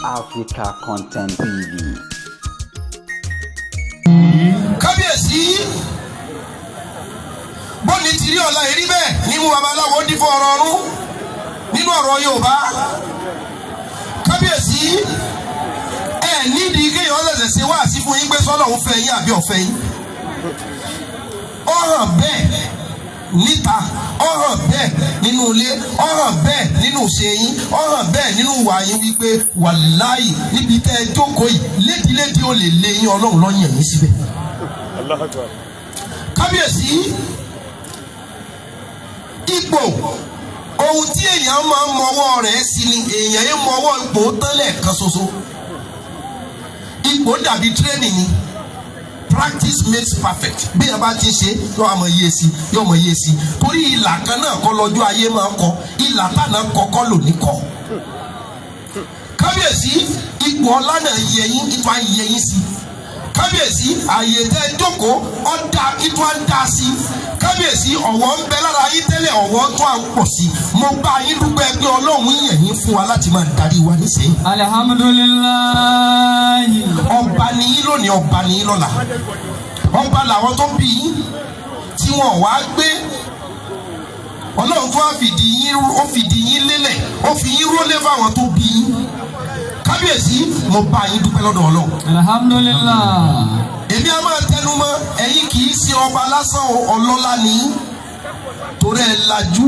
Africa Content TV. Kábíyèsí, bọ́ọ̀lì ti rí ọ̀la ìrí bẹ́ẹ̀ nínú babaláwo dífọ́ ọ̀rọ̀ ọ̀run nínú ọ̀rọ̀ Yorùbá. Kábíyèsí, ẹ nídìí kéèyàn ṣẹ̀ṣẹ̀ ṣe wáàsí fún yín pé sọ́lọ́hún fẹ́ yín àbí ọ̀fẹ́ yín. Ó hàn bẹ́ẹ̀ níta, ó hàn bẹ́ẹ̀ nínú ilé, ó hàn bẹ́ẹ̀ nínú ìṣe yín, ó hàn bẹ́ẹ̀ nínú ìwà yín wípé wàláyì níbi tẹ́ ẹ jókòó yìí, lédilédi ó lè lé yín, Ọlọ́run ló yàn yín síbẹ̀. Kábíyèsí, ipò ohun tí èèyàn máa ń mọwọ́ rẹ̀ sí ni èèyàn yẹn mọwọ́ ipò tán lẹ́ẹ̀kan ṣoṣo. Ipò dàbí training ni, practice makes perfect. Bí ẹ bá ti ṣe, yóò mọ iye sí, yóò mọ iye sí, torí ìlà kan náà kọ́ lọ́jọ́ ayé máa kọ, ìlà tànà kọ́kọ́ lò ní kọ́. Kábíyèsí, ipò ọlá náà yẹ yín, ipò ayẹ yín sí. Kábíyèsí, àyè tẹ́ ẹ jókòó ọ̀dà ipò á dá sí. Kábíyèsí, ọ̀wọ́ ń bẹ lára yín tẹ́lẹ̀, ọ̀wọ́ tó à ń pọ̀ sí. Mo bá yín dúpẹ́ pé Ọlọ́run yàn yín fún wa láti máa darí wa nísìnyí. Alhamdulilayi. Ọba ni yín lónìí, ọba ni yín lọ́la, ọba làwọn tó bí yín tí wọn wá gbé. Ọlọ́run tó wá fìdí yín, ó fìdí yín lélẹ̀, ó fi yín rólé fáwọn tó bí yín. Kábíyèsí, mo bá yín dúpẹ́ lọ́dọ̀ Ọlọ́run. Alhamdulilayi. Èmi á máa tẹnu mọ́, ẹ̀yin kì í ṣe ọba lásán o, ọlọ́lá ni yín, torí ẹ lajú,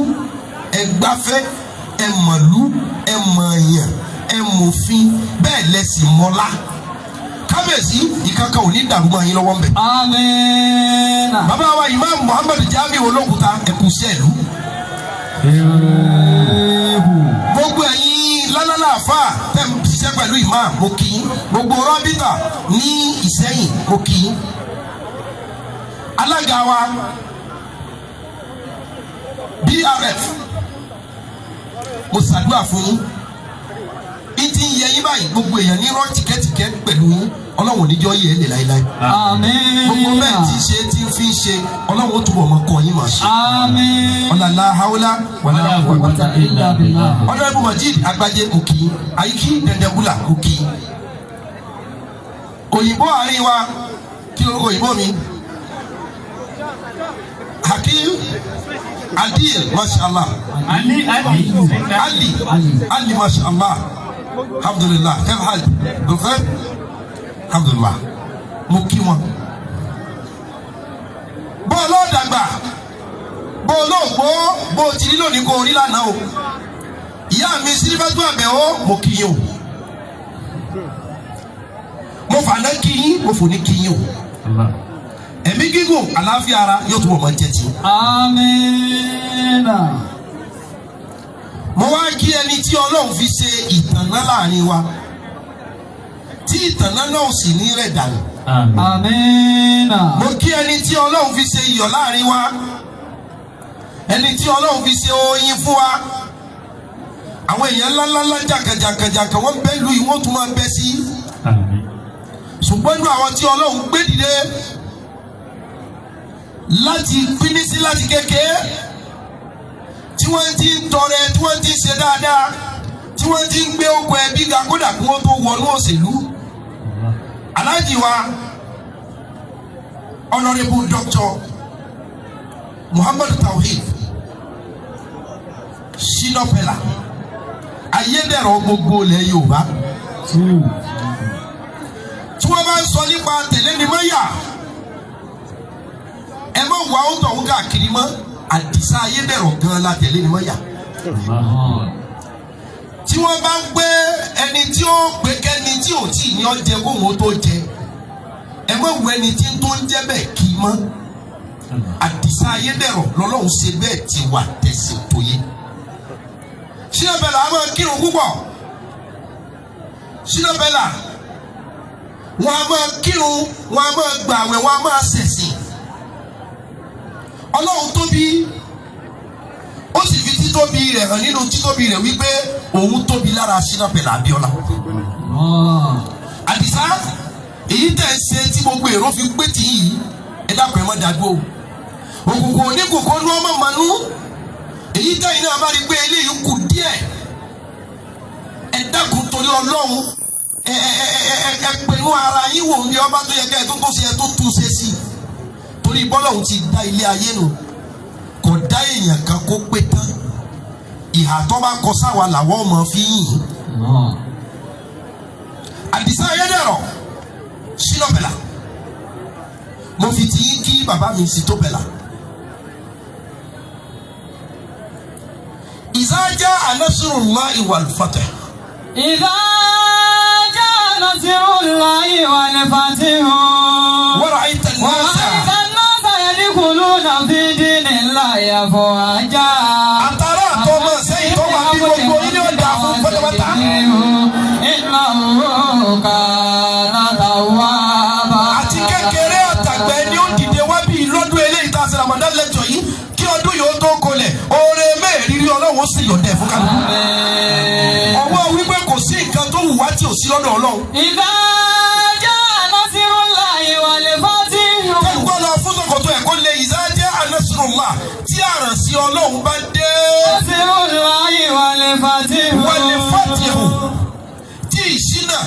ẹ gbáfẹ́, ẹ mọ̀lú, ẹ mọ̀ọ̀yàn, ẹ mọ̀fin, bẹ́ẹ̀ lẹ sì mọ́lá. Kábíyèsí, ìkankan ò ní dàrú mọ́ yín lọ́wọ́ ń bẹ̀. Amiina. Bàbá wa Imam Muhammad Jamiu Olókùta, ẹkú sẹ́ẹ̀lú. Gbogbo ẹ̀yin lálálàáfà tẹ̀ ń ṣiṣẹ́ pẹ̀lú imam, mo kí yín. Gbogbo rọ́bìtà ní Ìsẹ́yìn, mo kí yín. Alága wa BRF, mo ṣàdúrà fún yín. Ìtì ń yẹ yín báyìí, gbogbo èèyàn ní rọ́ tìkẹ́tìkẹ́ pẹ̀lú yín. Ọlọ́run ò ní jọ́ yẹ ẹ́ lè láéláé. Amiina. Gbogbo bẹ́ẹ̀ tí ṣe tí ń fi ń ṣe, Ọlọ́run ó túbọ̀ mọ́ kọ́ yín mà ṣe. Amiina. Ọ̀làlá haúlá wàlá Wàlá illa billah. Honourable Majid Agbájé, òkì àyíkí dẹ̀ndẹ̀bùlà, òkì òyìnbó àárín wa, kí lórúkọ òyìnbó mi? Hakim Adil, mashallah. Ali Ali. Ali Ali, mashallah, alhamdulillah, kẹfà hajj olùkọ́, alhamdulillah, mo kí wọn. Bọ́ọ̀lù ọ̀dàgbà, bọ́ọ̀lù ògbó, bó o ti rí lónìí kó o rí lánàá o. Ìyá mi Sílífẹ́tù Àbẹ̀wò, mo kí yín o. Mo fàná kí yín, mo fò ní kí yín o. Ẹ̀mí gígùn, àlàáfíà ara yóò túbọ̀ máa jẹ́ ti. Amiina. Mo wá kí ẹni tí Ọlọ́run fi ṣe ìtànná láàrin wa, tí ìtànná náà sì ní rẹ̀ dànù. Amiina. Mo kí ẹni tí Ọlọ́run fi ṣe iyọ̀ láàrin wa, ẹni tí Ọlọ́run fi ṣe oyin fún wa. Àwọn èèyàn ńláńláńlá jàǹkànjàǹkànjàǹkàn wọ́n bẹ́ lu ìwọ́n tún máa bẹ́ sí, ṣùgbọ́n nínú àwọn tí Ọlọ́run gbé dìde láti pínísí láti kékeré, tí wọ́n ti ń tọrẹ, tí wọ́n ti ń ṣe dáadáa, tí wọ́n ti ń gbé okùn ẹbí ga kódà kí wọ́n tó wọnú òṣèlú, Aláàjì wa Honourable Doctor Muhammad Tawhid Shina Peller, ayédèrò gbogbo ilẹ̀ Yorùbá, tí wọ́n bá ń sọ nípa tẹ̀lé ni mọ́yà, ẹ má wà ó tọ̀hún káàkiri mọ́. Àdìsá ayédèrò gan la tẹ̀lé ni mọ́yà. Tí wọ́n bá ń gbé ẹni tí ó gbé kẹ́ni tí ò tí ì ní ọ jẹ kóhun ó tó jẹ, ẹ má wọ ẹni tí ń tó ń jẹ́ bẹ́ẹ̀ kì í mọ́. Àdìsá ayédèrò lọ́lọ́run ṣe bẹ́ẹ̀ ti wà tẹ̀sí tó yé. Shina Peller a máa kírun púpọ̀. Shina Peller wọn a máa kírun, wọn a máa gbààwẹ̀, wọn a máa ṣẹ̀sìn. Ọlọ́run tóbi, ó sì fi títóbi rẹ̀ hàn nínú títóbi rẹ̀ wípé òun tóbi lára Shina Peller Abíọ́lá. Àdìsá, èyí tẹ̀ ń ṣe tí gbogbo èrò fi pé tì í yìí, ẹ dákun, ẹ má dàgbò òkùnkùn oníkùnkùn ní ọmọ mànú. Èyí tẹ̀yìn náà bá rí pé eléyìí kù díẹ̀, ẹ dákun torí Ọlọ́run. Ẹ ẹ ẹ ẹ ẹ pinnu ara yín wò ní ọba tó yẹ kẹ́ ẹ tó tó ṣe, ẹ tó tún ṣe sí i, torí bọ́lọ́hún ti dá ilé ayé nù, kò dá èèyàn kan kó pé tán. Ìhà tó bá kọ sáwa làwọn ọmọ fi yìn. Àdìsá Ayédèrò Ṣínà, mo fi ti yín kí bàbá mi sì tó bẹ̀là. إذا جاء نصر الله والفتح. إذا جاء نصر الله والفتح. ورأيت الناس ورأيت الناس يدخلون في دين الله أفواجا. Àtàrà àtọmọ sẹ́yìn tó wà bí gbogbo yín ní ọ̀dà fún pátápátá. إنه كان توابا. Àti kékeré àtàgbẹ̀ ni ó dìde wá bí lọ́dún eléyìí tá a ṣe Ramadan lecture yìí, kí ọdún yìí ó tó kolẹ̀, oore mẹ́ẹ̀ẹ́rírí Ọlọ́run ó sì yọ̀ǹda ẹ̀ fún kálukú. آمين. Ọwọ́ wípé kò sí nǹkan tó wù wá tí ò sí lọ́dọ̀ Ọlọ́run. إذا جاء نصر الله والفتح. Kálukú lọ fún ṣòkòtò ẹ̀ kó lè. إذا جاء نصر الله, tí àrànṣe Ọlọ́run bá dé. نصر الله والفتح. والفتح, tí ìṣínà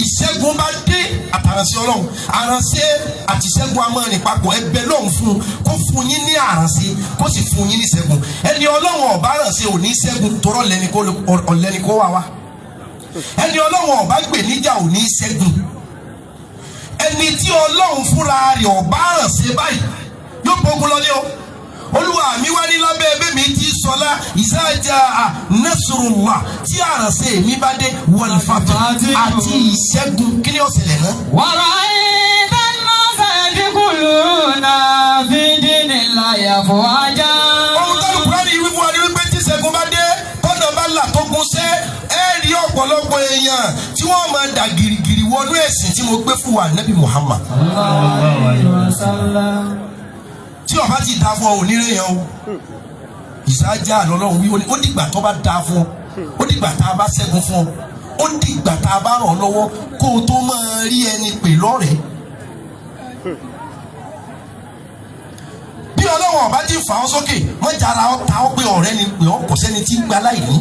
ìṣẹ́gun bá dé, àtàrànṣe Ọlọ́run, àrànṣe àti ìṣẹ́gun amọ̀rìn papọ̀. Ẹbẹ lọ́hùn fún un kó fún yín ní àrànṣe, kó sì fún yín ní ìṣẹ́gun. Ẹni Ọlọ́run ọ̀bá àrànṣe ò ní ṣẹ́gun, tọrọ ọ̀lẹ́ni kó wá wá. Ẹni Ọlọ́run ọ̀bá gbè níjà ò ní ṣẹ́gun. Ẹni tí Ọlọ́run fúnra rẹ̀ ọ̀bá àrànṣe báyìí yóò gbógun lọlé o. Olúwa mi wá ní lábẹ́ ẹbẹ́ mi ti sọlá, إذا جاء نصر الله, tí àrànṣe mi bá dé, والفتح, àti ìṣẹ́gun, kí ni ó ṣẹlẹ̀ náà? ورأيت الناس يدخلون في دين الله أفواجا. Ohun tó lùkúrẹ́ ní wí fún wa ní wípé tí ìṣẹ́gun bá dé, tọ́nà bá là tó gun ṣẹ́, ẹ rí ọ̀pọ̀lọpọ̀ èèyàn tí wọ́n máa dà gìrìgìrì wọnú ẹ̀sìn tí mo gbé fún wa, Nabi Muhammad. الله عليه وسلم. Tí ó bá ti da fún ọ, ò ní rèèyàn o. Ìsájà lọ́lọ́run wí, ó dìgbà tó bá da fún ọ, ó dìgbà tá a bá ṣẹ́gun fún ọ, ó dìgbà tá a bá ràn ọ́ lọ́wọ́ kó o tó máa rí ẹni pè lọ́rẹ̀ẹ́. Bí Ọlọ́run ọba ti fà ọ́ sókè, mọ́jàra ọ́ ta ọ́ pé ọ̀rẹ́ ni pè ọ́, kò sẹ́ni tí ń gba láìní.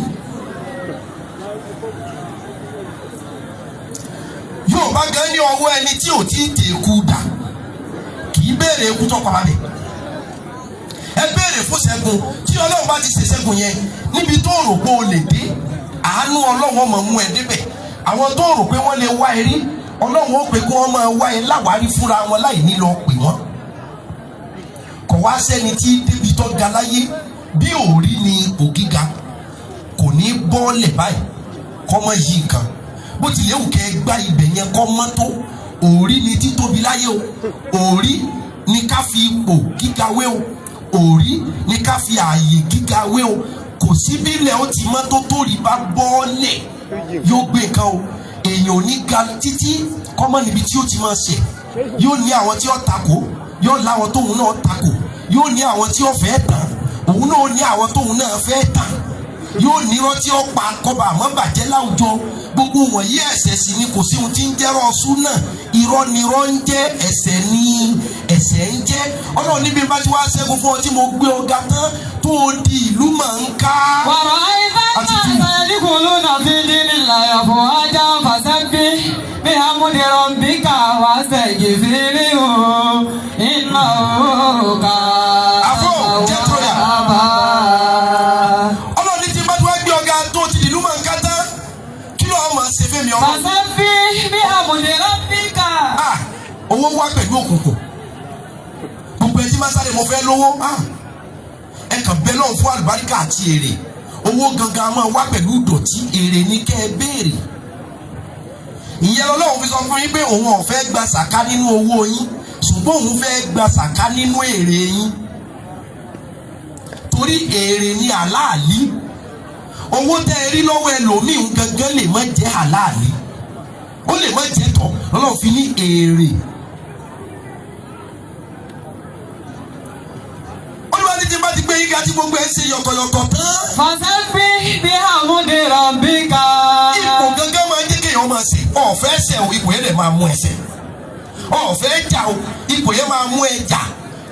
Yóò bá gan ní ọwọ́ ẹni tí ò tí ì tẹ̀ kú dà, kì í béèrè ikú tó pa rẹ̀. Ẹ béèrè fún ṣẹ́gun. Tí Ọlọ́run bá ti ṣe ṣẹ́gun yẹn, níbi tó rò pé o lè dé, àánú Ọlọ́run ọmọ mú ẹ débẹ̀. Àwọn tó rò pé wọ́n lè wá ẹ rí, Ọlọ́run ó pé kí wọ́n máa wá ẹ láwárí fúnra wọn láì ní lọ pè wọ́n. Kò wá sẹ́ni tí débi tó ga láyé bí òrí ni ipò gíga kò ní bọ́ọ̀lẹ̀ báyìí kọ́ mọ́ yí nǹkan bó tilẹ̀ wù kẹ́ ẹ gbá ibẹ̀ yẹn kọ́ mọ́ tó. Òrí ni títóbi láyé o, òrí ni ká fi ipò gíga wé o, òrí ni ká fi ààyè gíga wé o. Kò sí bílẹ̀ ó ti mọ́ tó tóri bá bọ́ọ̀lẹ̀ yóò gbé nǹkan o. Èèyàn ò ní ga títí kọ́mọ́ níbi tí ó ti máa ṣe. Yóò ní àwọn tí ó takò, yóò láwọn tóun náà takò, yóò ní àwọn tí ó fẹ́ tàn, òun náà ní àwọn tóun náà fẹ́ tàn, yóò nírọ́ tí ó pa kọba àmọ́ bàjẹ́ láwùjọ. Gbogbo wọ̀nyí ẹ̀ṣẹ̀ sì ni. Kò sí ohun tí ń jẹ́rọ̀ súnà, irọ́ nirọ́ ń jẹ́, ẹ̀ṣẹ̀ ní ẹ̀ṣẹ̀ ń jẹ́. Ọlọ́run níbi bá ti wá ṣẹ́gun fún ọ tí mo gbé ọ ga tán tó o di ìlú mọ̀ ń ká. ورأيت الناس يدخلون في دين الله أفواجا فسبح بحمد ربك واستغفره إنه كان Àfọ̀, jẹ́ tó yà. توابا. Ọlọ́run ní tí bá ti wá gbé ọ ga tó o ti di ìlú mọ̀ ń ká tán, kí ló máa ṣe fẹ́mi Ọlọ́run? فسبح بحمد ربك. Ah, owó wá pẹ̀lú òkùnkùn. Gbogbo ẹtí máa sáré mo fẹ́ lówó, ah, ẹ kàn bẹ́ lọ́hùn fún àlùbáríkà àti èrè. Owó gangan máa wá pẹ̀lú ìdọ̀tí, èrè ní kẹ́ ẹ béèrè. Ìyẹn lọ́lọ́run fi sọ fún yín pé òun ò fẹ́ gba sàká nínú owó yín, ṣùgbọ́n òun fẹ́ gba sàká nínú èrè yín, torí èrè ni àláàlí. Owó tẹ́ ẹ rí lọ́wọ́ ẹlòmíì gangan lè má jẹ́ àláàlí, ó lè má jẹ́ tọ̀. Lọ́lọ́run fi ní èrè. Olúwa ní tí bá ti gbé yín ga tí gbogbo ẹ̀ ń ṣe yọ̀tọ̀yọ̀tọ̀ tán. فسبح بحمد ربك. Ipò gangan máa ń jẹ́ kéèyàn máa ṣe ọ̀fẹ́ ṣẹ̀ o, ipò yẹn lè máa mú ẹsẹ̀ ọ̀fẹ́ jà o, ipò yẹn máa mú ẹ jà.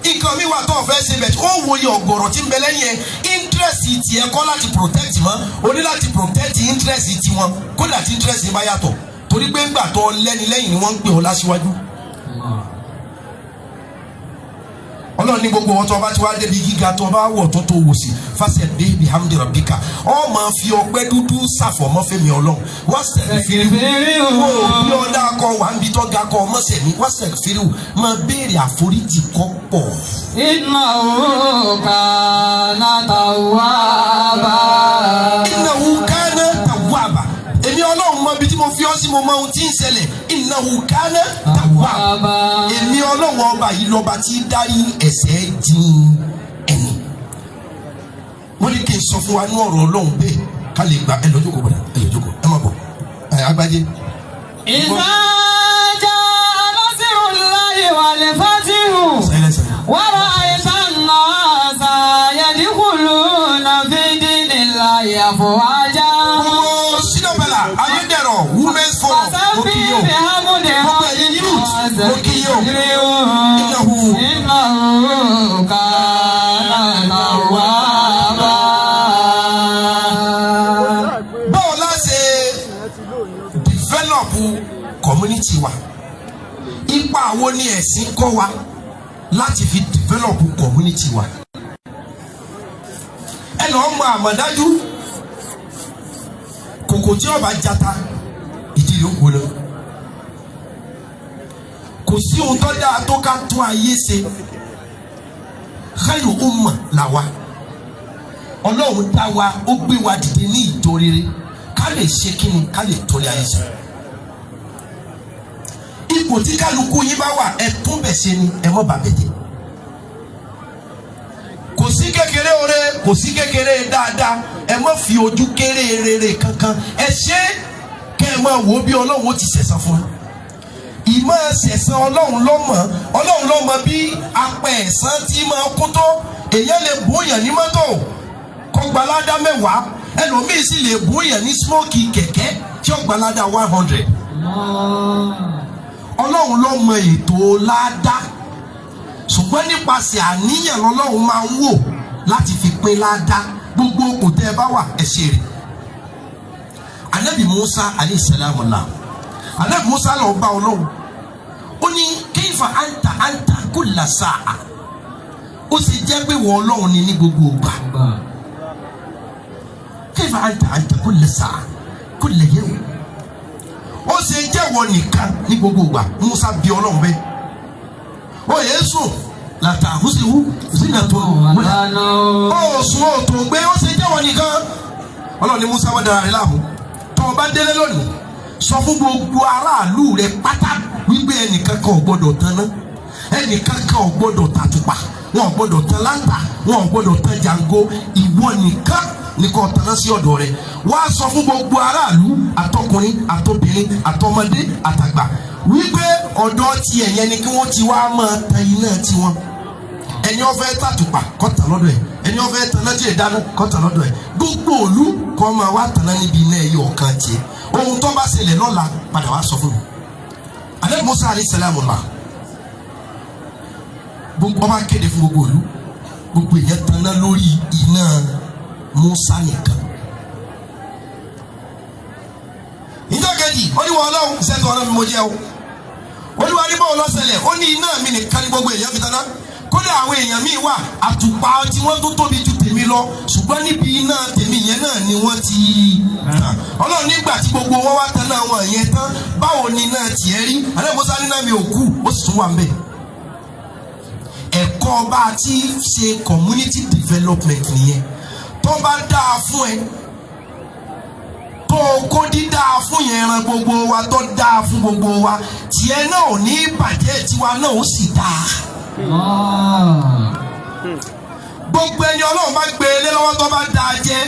Nǹkan mi wà tó ọ̀fẹ́ ṣe bẹ̀ tí ó wòye ọ̀gọ̀rọ̀ tí ń bẹ lẹ́yìn ẹ. Interest tiẹ̀ kọ́ láti protect mọ́, o ní láti protect interest tiwọn, kódà tí interest bá yàtọ̀. Torí pé ńgbà tó lẹ́ni lẹ́yìn ni wọ́n ń pè ọ́ láṣíwájú. Ọlọ́run ní gbogbo wọn tó bá ti wá débi gíga tó bá wọ̀ tó tó wò sí fasabbih bihamdi rabbika ọ máa fi ọpẹ́ dúdú ṣàfọ̀mọ́ fẹ́mi Ọlọ́run wastaghfirhu wò bí ọ̀dà kọ wà ń bi tó ga kọ ọmọọṣẹ́ mi wastaghfirhu máa béèrè àforíjì kọ́ pọ̀. Innahu kana tawwaba. Innahu kana tawwaba. Èmi Ọlọ́run mọ ibi tí mo fi ọ́ sí, mo mọ ohun tí ń ṣẹlẹ̀. Innahu kana tawwaba. Èmi Ọlọ́run ọba yìí lọ́ba tí dárí ẹ̀ṣẹ̀ jìn ẹni. Wọ́n ní kí n sọ fún wa ní ọ̀rọ̀ Ọlọ́run bẹ́ẹ̀ ká lè gbà. Ẹ lọ jókòó bọ̀dà, ẹ lọ jókòó, ẹ má bọ̀ ẹ agbájé. Idha jaa nasrullahi wal fathu. Wa ra'ayta an-nasa yadkhuluna fi dinillahi afwaja. Gbogbo Sinabala Ayédèrò Women's Forum, mo kí yín o. Gbogbo ẹ̀yin youth, mo kí yín o. Innahu Innahu kana tawwaba. Báwo la ṣe develop community wa? Ipa wo ni ẹ̀sìn kọ́ wa láti fi develop community wa? Ẹ lọ́ọ́ mọ àmọ̀dájú, kòkò tí ó bá jata, ìdí rẹ̀ ó gbóná. Kò sí ohun tó dáa tó ká tún ayé ṣe. Khairu umma là wa. Ọlọ́run dá wa, ó gbé wa dìde ní ìjọ rere ká lè ṣe kíni, ká lè tọ́lé ayé ṣe. Ipò tí kálukú yín bá wà, ẹ tún bẹ̀ ṣe ni, ẹ mọ́ bà bẹ̀ jẹ́. Kò sí kékeré oore, kò sí kékeré dáadáa. Ẹ má fi ojú kéré rere kankan. Ẹ ṣe kẹ́ ẹ máa wò ó bí Ọlọ́run ó ti ṣẹ̀san fún un. Ìmọ̀ ṣẹ̀san Ọlọ́run lọ́mọ, Ọlọ́run lọ́mọ bí apẹ̀ ẹ̀san tí máa kún tó. Èèyàn lè bóyàn ní mọ́tò kó gbalada 10, ẹlòmíì sì lè bóyàn ní smoke kẹ̀kẹ́ tí ó gbalada 100. Ọlọ́run ló mọ ètò ládá, ṣùgbọ́n nípasẹ̀ àníyàn lọ́lọ́run máa ń wò láti fi pín ládá. Gbogbo kò tẹ́ ẹ bá wà, ẹ ṣe rè. Anabi Musa alayhi salamu la, Anabi Musa lọ bá Ọlọ́run, ó ní kayfa anta anta kulla sa'a. Ó sì jẹ́ pé wọ́n Ọlọ́run ni ní gbogbo ìgbà. Kayfa anta anta kulla sa'a kulla yawm. Ó sì jẹ́ wọ́n nìkan ní gbogbo ìgbà. Musa bí Ọlọ́run bẹ́ẹ̀, ó yẹ sùn làtàkùsíwú sínú tó ó sùn ó tó gbé, ó sì jẹ́ wọ́n nìkan. Ọlọ́run ní Musa wọ́n dára rẹ̀ láàmú. Tó o bá délé lónìí, sọ fún gbogbo aráàlú rẹ pátá wípé ẹnìkan kan ò gbọdọ̀ tanná, ẹnìkan kan ò gbọdọ̀ tàtùpà, wọn ò gbọdọ̀ tan láńtà, wọn ò gbọdọ̀ tan jàǹgó. Ìwọ nìkan ní kó tanná sí ọ̀dọ̀ rẹ. Wá sọ fún gbogbo aráàlú, àtọkùnrin àtobìnrin àtọmọdé àtàgbà, wípé ọ̀dọ̀ tiẹ̀ yẹn ni kí wọ́n ti wá máa tan iná tiwọn. Ẹni ó fẹ́ tàtùpà kó tàn lọ́dọ̀ ẹ̀, ẹni ó fẹ́ tanná tí ì dáná kó tàn lọ́dọ̀ ẹ̀, gbogbo òlu kó máa wá tanná níbi iná ẹyọ ọ̀kan tiẹ̀. Ohun tó bá ṣẹlẹ̀ lọ́la, padà wá sọ fún mi. Anabi Musa alayhi salamu la, gbogbo ọba kéde fún gbogbo òlu, gbogbo èèyàn tanná lórí iná Musa nìkan. Ìjọ kejì, ó ní wọn Ọlọ́run sẹ́tù ọ̀nà mi mo jẹ́ o. Olúwa ní báwo lọ́sẹ̀lẹ̀? Ó ní iná mi nìkan ní gbogbo èèyàn fi tanná. Kódà àwọn èèyàn míì wà, àtùpà tí wọ́n tó tóbi ju tèmi lọ, ṣùgbọ́n níbi iná tèmi yẹn náà ni wọ́n ti tàn. Ọlọ́run nígbà tí gbogbo wọn wá tan náà wọn yẹn tán, báwo ni iná tiẹ̀ rí? Àlẹ́ Musa ní náà mi ò kú, ó sì tún wà ń bẹ̀. Ẹ̀kọ́ bá a ti ṣe community development nìyẹn. Tó bá dáa fún ẹ, tó o kó dídáa fún yẹn ran gbogbo wa, tó dáa fún gbogbo wa, tiẹ̀ náà ò ní bàjẹ́, tiwa náà ó sì dáa. Gbogbo ẹni Ọlọ́run bá gbé e lé lọ́wọ́ tó bá dáa jẹ́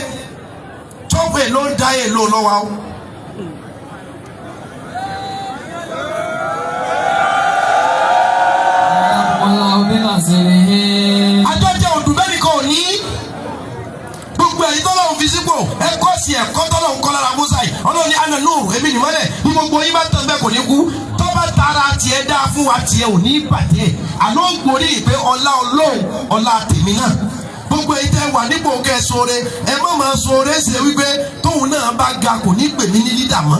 tọ́pù èlò ń da èlò lọ́wọ́ o. Àjọjẹ òdùbẹ́nì kan ò ní. Gbogbo ẹ̀yin tọ́lọ́run fi sípò, ẹ̀kọ́ sí ẹ̀kọ́ tọ́lọ́run kọ́ lára Musa yìí. Ọlọ́run ní àná nù èmi nìmọ́lẹ̀ bí gbogbo yín bá tàn bẹ́ẹ̀ kò ní kú. Tó bá tara tiẹ̀ dáa fún wa, tiẹ̀ ò ní bàjẹ́. Àlọ́ ń gborí pé ọlá Ọlọ́run, ọlá tèmi náà. Gbogbo èyí tẹ́ wà nípò kẹ́ sóore, ẹ má máa sóore ṣe wípé tóun náà bá ga kò ní pè mí ní lídà mọ́.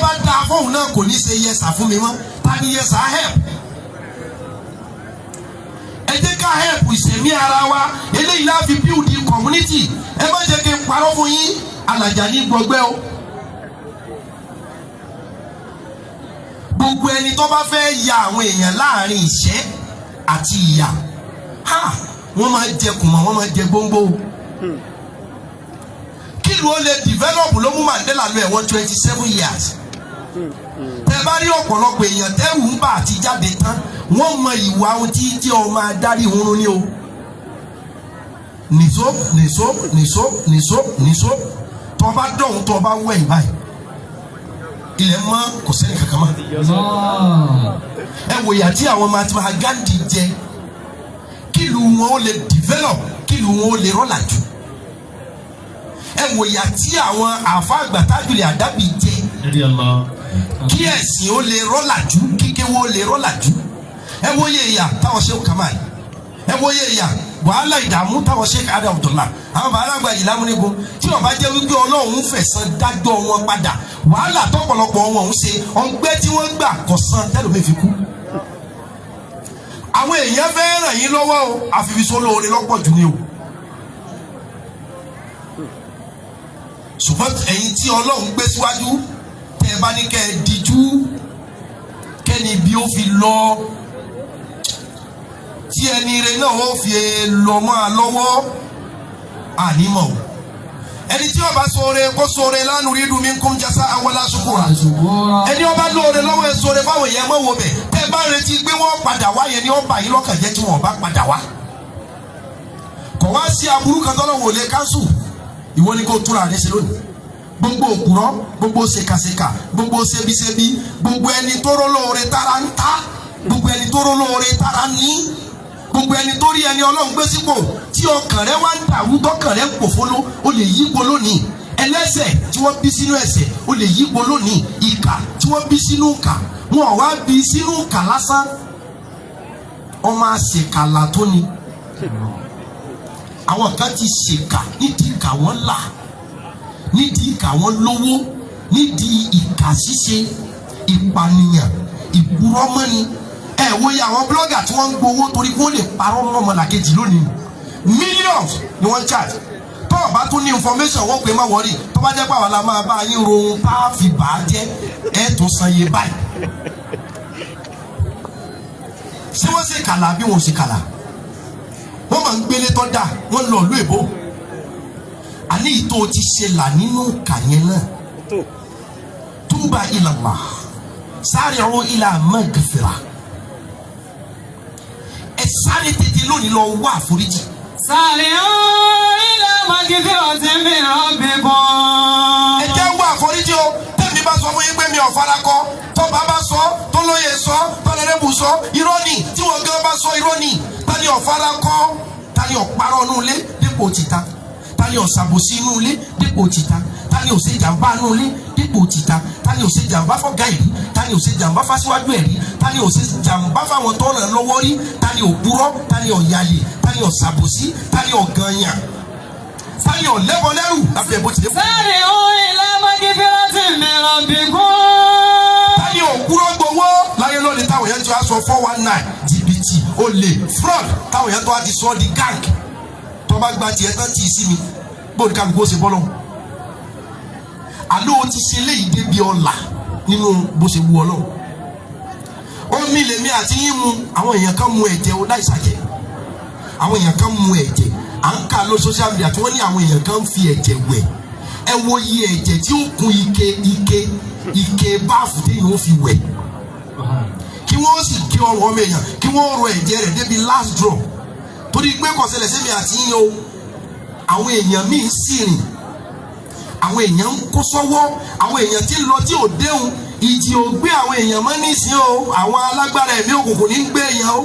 bá dáa fóun náà kò ní ṣe yẹsà fún mi mọ́. Ta ni yẹsà help? Ẹ jẹ́ ká help ìsẹ̀mí ara wa. Eléyìí la fi build the community. Ẹ má jẹ́ kí n parọ́ fún yín, alàjà ní gbọgbẹ́ o. Gbogbo ẹni tó bá fẹ́ ya àwọn èèyàn láàrin ìṣẹ́ àti ìyà, ha, wọ́n máa jẹ kùmọ̀, wọ́n máa jẹ gbóngbó. Kí ló lè develop ló mú Mandela lọ ẹ̀wọ̀n 27 years. Tẹ bá rí ọ̀pọ̀lọpọ̀ èèyàn tẹ́rù ń bà àti jáde tán, wọ́n mọ ìwà ohun tí tí ọmọ adarí oorun ni o. Nìṣó nìṣó nìṣó nìṣó nìṣó, tó bá dọ̀hún tó bá wẹ̀ báyìí, ilẹ̀ mọ́, kò sẹ́ni kankan mọ́. Ẹ wò ìyà tí àwọn Mahatma Gandhi jẹ, kílù wọn ó lè develop, kílù wọn ó lè rọ́làjú. Ẹ wò ìyà tí àwọn àfa àgbàtàjùlẹ̀ àdábì jẹ, kí ẹ̀sìn ó lè rọ́làjú, kíkéwó ó lè rọ́làjú. Ẹ wò iye ìyà táwọn Sheikh Kamal, ẹ wò iye ìyà wàhálà ìdààmú táwọn Sheikh Adam Abdullah, àwọn bàbá àgbà yìí lámúnigun, tí wọn bá jẹ́ wípé Ọlọ́run fẹ̀san dájọ́ wọn padà, wàhálà tọ́pọ̀lọpọ̀ wọn ń ṣe, ọ̀ngbẹ́ tí wọ́n gbà kò san tẹ́lómi fi kú. Àwọn èèyàn fẹ́ ràn yín lọ́wọ́ o, àfibisólóore lọ́pọ̀ jù ni o. Ṣùgbọ́n ẹ̀yin tí Ọlọ́run gbé síwájú, tẹ́ ẹ bá ní kẹ́ ẹ díjú kẹ́ni bí ó fi lọ, tí ẹni rẹ náà ó fi lọ máa lọ́wọ́, ànímọ̀ o. Ẹni tí ó bá ṣoore kó ṣoore lánàá rí dùn mí kún jasa awọlá ṣukura. Ẹni ó bá lóore lọ́wọ́ ẹ ṣoore fáwọn èèyàn mọ̀ wò bẹ̀. Tẹ́ ẹ bá retí pé wọ́n padà wá yẹn ni ó bà yín lọ́kàn jẹ́ tí wọ́n bá padà wá. Kò wá sí aburú kan tọ́lọ́ wò lé káńsù. Ìwọ ni kò túra rẹ ṣe lónìí. Gbogbo òkúrọ́, gbogbo ṣèkàṣèkà, gbogbo ṣebíṣebí, gbogbo ẹni tó rọ́ lóore tára ń ta, gbogbo ẹni tó rọ́ lóore tára ń ní, gbogbo ẹni tó rí ẹni Ọlọ́run gbé sípò tí ọkàn rẹ wá ń dàrú, tọkàn rẹ ń pòfóló, ó lè yípo lónìí. Ẹlẹ́ṣẹ̀ tí wọ́n bí sínú ẹ̀ṣẹ̀, ó lè yípo lónìí. Ìkà tí wọ́n bí sínú ìkà, wọn ò wá bí sínú ìkà lásán, ọmọ àṣekàlà tó ni. Àwọn kan ti ṣèkà nídìí ìkà wọn là, nídìí ìkà wọn lówó, nídìí ìkà ṣíṣe, ìpànìyàn, ìpurọ́mọ́ni. Ẹ wo ye àwọn blogger tí wọ́n ń gbowó torí kí wọ́n lè parọ́ mọ́ ọmọlàkejì lónìí. Millions ni wọ́n ń charge. Tó o bá tún ní information, wọ́n pè má wọ́rì. Tó bá jẹ́ pé àwọn la máa bá yín rohun tá a fi bà á jẹ́, ẹ tó san iye báyìí. Ṣé wọ́n ṣe kàlà bí wọ́n ṣe kàlà? Wọ́n máa ń gbélé tó dáa, wọ́n lọ ìlú èbó. Àní ìtò ti ṣe là nínú ìkà yẹn náà. Túbà ilallah, sari'u ila magfira. Ẹ sáré tètè lónìí lọ wá àforíjì. Sari'u ila magfiratin min rabbikum. Ẹ jẹ́ wá àforíjì o. Tẹ́mi bá sọ fún yín pé mi ò fara kọ, tọ́ba bá sọ, tọ́lóye sọ, tọ́lẹ́rẹ́bù sọ, irọ́ ni. Tí wọ́n gan bá sọ, irọ́ ni. Ta ni ò fara kọ? Ta ni ò parọ́ inú ilé dípò tìta? Ta ni ò ṣàbòsí inú ilé dípò tìta? Ta ni ò ṣe jàǹbá inú ilé dípò tìta? Ta ni ò ṣe jàǹbá fọ́gá ẹ̀rí? Ta ni ò ṣe jàǹbá fásiwájú ẹ̀rí? Ta ni ò ṣe jàǹbá fáwọn tó ràn lọ́wọ́ rí? Ta ni ò purọ́? Ta ni ò yalè? Ta ni ò ṣàbòsí? Ta ni ò gànyàn? Ta ni ò lẹ́bọ lẹ́rù? Lábẹ́ ẹ̀ bó tilẹ̀ kú. Sari'u ila magfiratin min rabbikum. Ta ni ò purọ́ gbowó láyé lónìí táwọn yẹn ti wá sọ 419, jìbìtì, olè, fraud, táwọn yẹn tó wá ti sọ di gang. Tó bá gba tiẹ̀ tán tì í sí mi, bóun kálukú ó ṣe bọ́ lọ́hùn. Àló o ti ṣe léyìí débi ọ̀la nínú bó ṣe wù Ọlọ́run. Omi lèmi àti yín mu, àwọn èèyàn kan mu ẹ̀jẹ̀ o láì ṣàjẹ́. Àwọn èèyàn kan mu ẹ̀jẹ̀, à ń kà ló social media tí wọ́n ní àwọn èèyàn kan fi ẹ̀jẹ̀ wẹ̀. Ẹ wo iye ẹ̀jẹ̀ tí ó kún ike ike ike báàfù téèyàn ó fi wẹ̀. Kí wọ́n sì gé ọrùn ọmọ èèyàn, kí wọ́n rọ ẹ̀jẹ̀ rẹ̀ débi last drop. Torí pé kò ṣẹlẹ̀ sí mi àti yín o, àwọn èèyàn míì sì rìn, àwọn èèyàn ń kó sọ́wọ́, àwọn èèyàn tí ń lọ tí ò déhùn, ìjì ò gbé àwọn èèyàn mọ́ nísìnyí o, àwọn alágbára ẹ̀mí òkùnkùn ní ń gbé èèyàn o.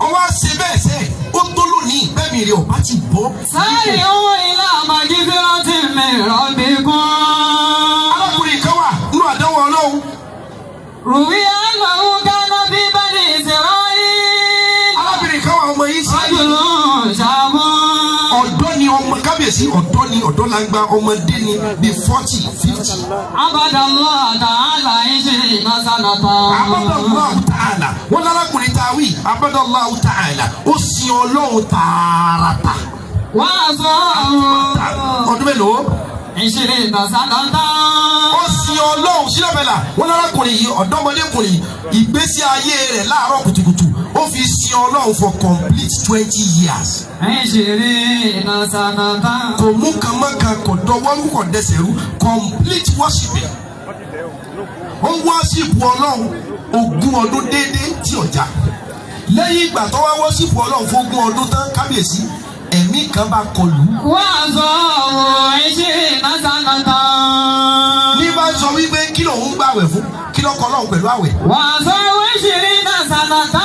Ọwọ́ ṣe bẹ́ẹ̀ sẹ́, ó tó lónìí, bẹ́ẹ̀ mi rè ọ̀bá ti bọ́. Sari'u ila magfiratin min rabbikum. Arákùnrin kan wà nínú àdánwò Ọlọ́run. Ruwiya annahu kana fi bani Isra'il. Arábìnrin kan wà ọmọ yìí sí. Rajulun shabun. Ọ̀dọ́ ni ọmọ kábíyèsí. Kábíyèsí ọ̀dọ́ ni, ọ̀dọ́ la ń gba, ọmọdé ni, bíi 40, 50. عبد الله تعالى 20 سنة. عبد الله تعالى, wọ́n lárakùnrin tá a wí, عبد الله تعالى, ó sin Ọlọ́run tààràtà. وعصاه. Ọdún mélòó? 20 سنة. Ó sin Ọlọ́run sílẹ̀bẹ̀là. Wọ́n lárakùnrin yìí, ọ̀dọ́mọdékùnrin yìí, ìgbésí ayé rẹ̀ láàárọ̀ kùtùkùtù, ó fi sin Ọlọ́run for complete 20 years. 20 سنة. Kò mú kan mọ́ kan, kò dọwọ́rú, kò dẹsẹ̀ rú, complete worshiping. Ó worship Ọlọ́run 20 ọdún déédéé tí ọjà. Lẹ́yìn ìgbà tó wá worship Ọlọ́run fún 20 ọdún tán, kábíyèsí, ẹ̀mí kan bá kọlù. وعصاه 20 سنة. Ní bá sọ wípé kí lòun gbàwẹ̀ fún, kí ló kọ Ọlọ́run pẹ̀lú àwẹ̀? وعصاه 20 سنة.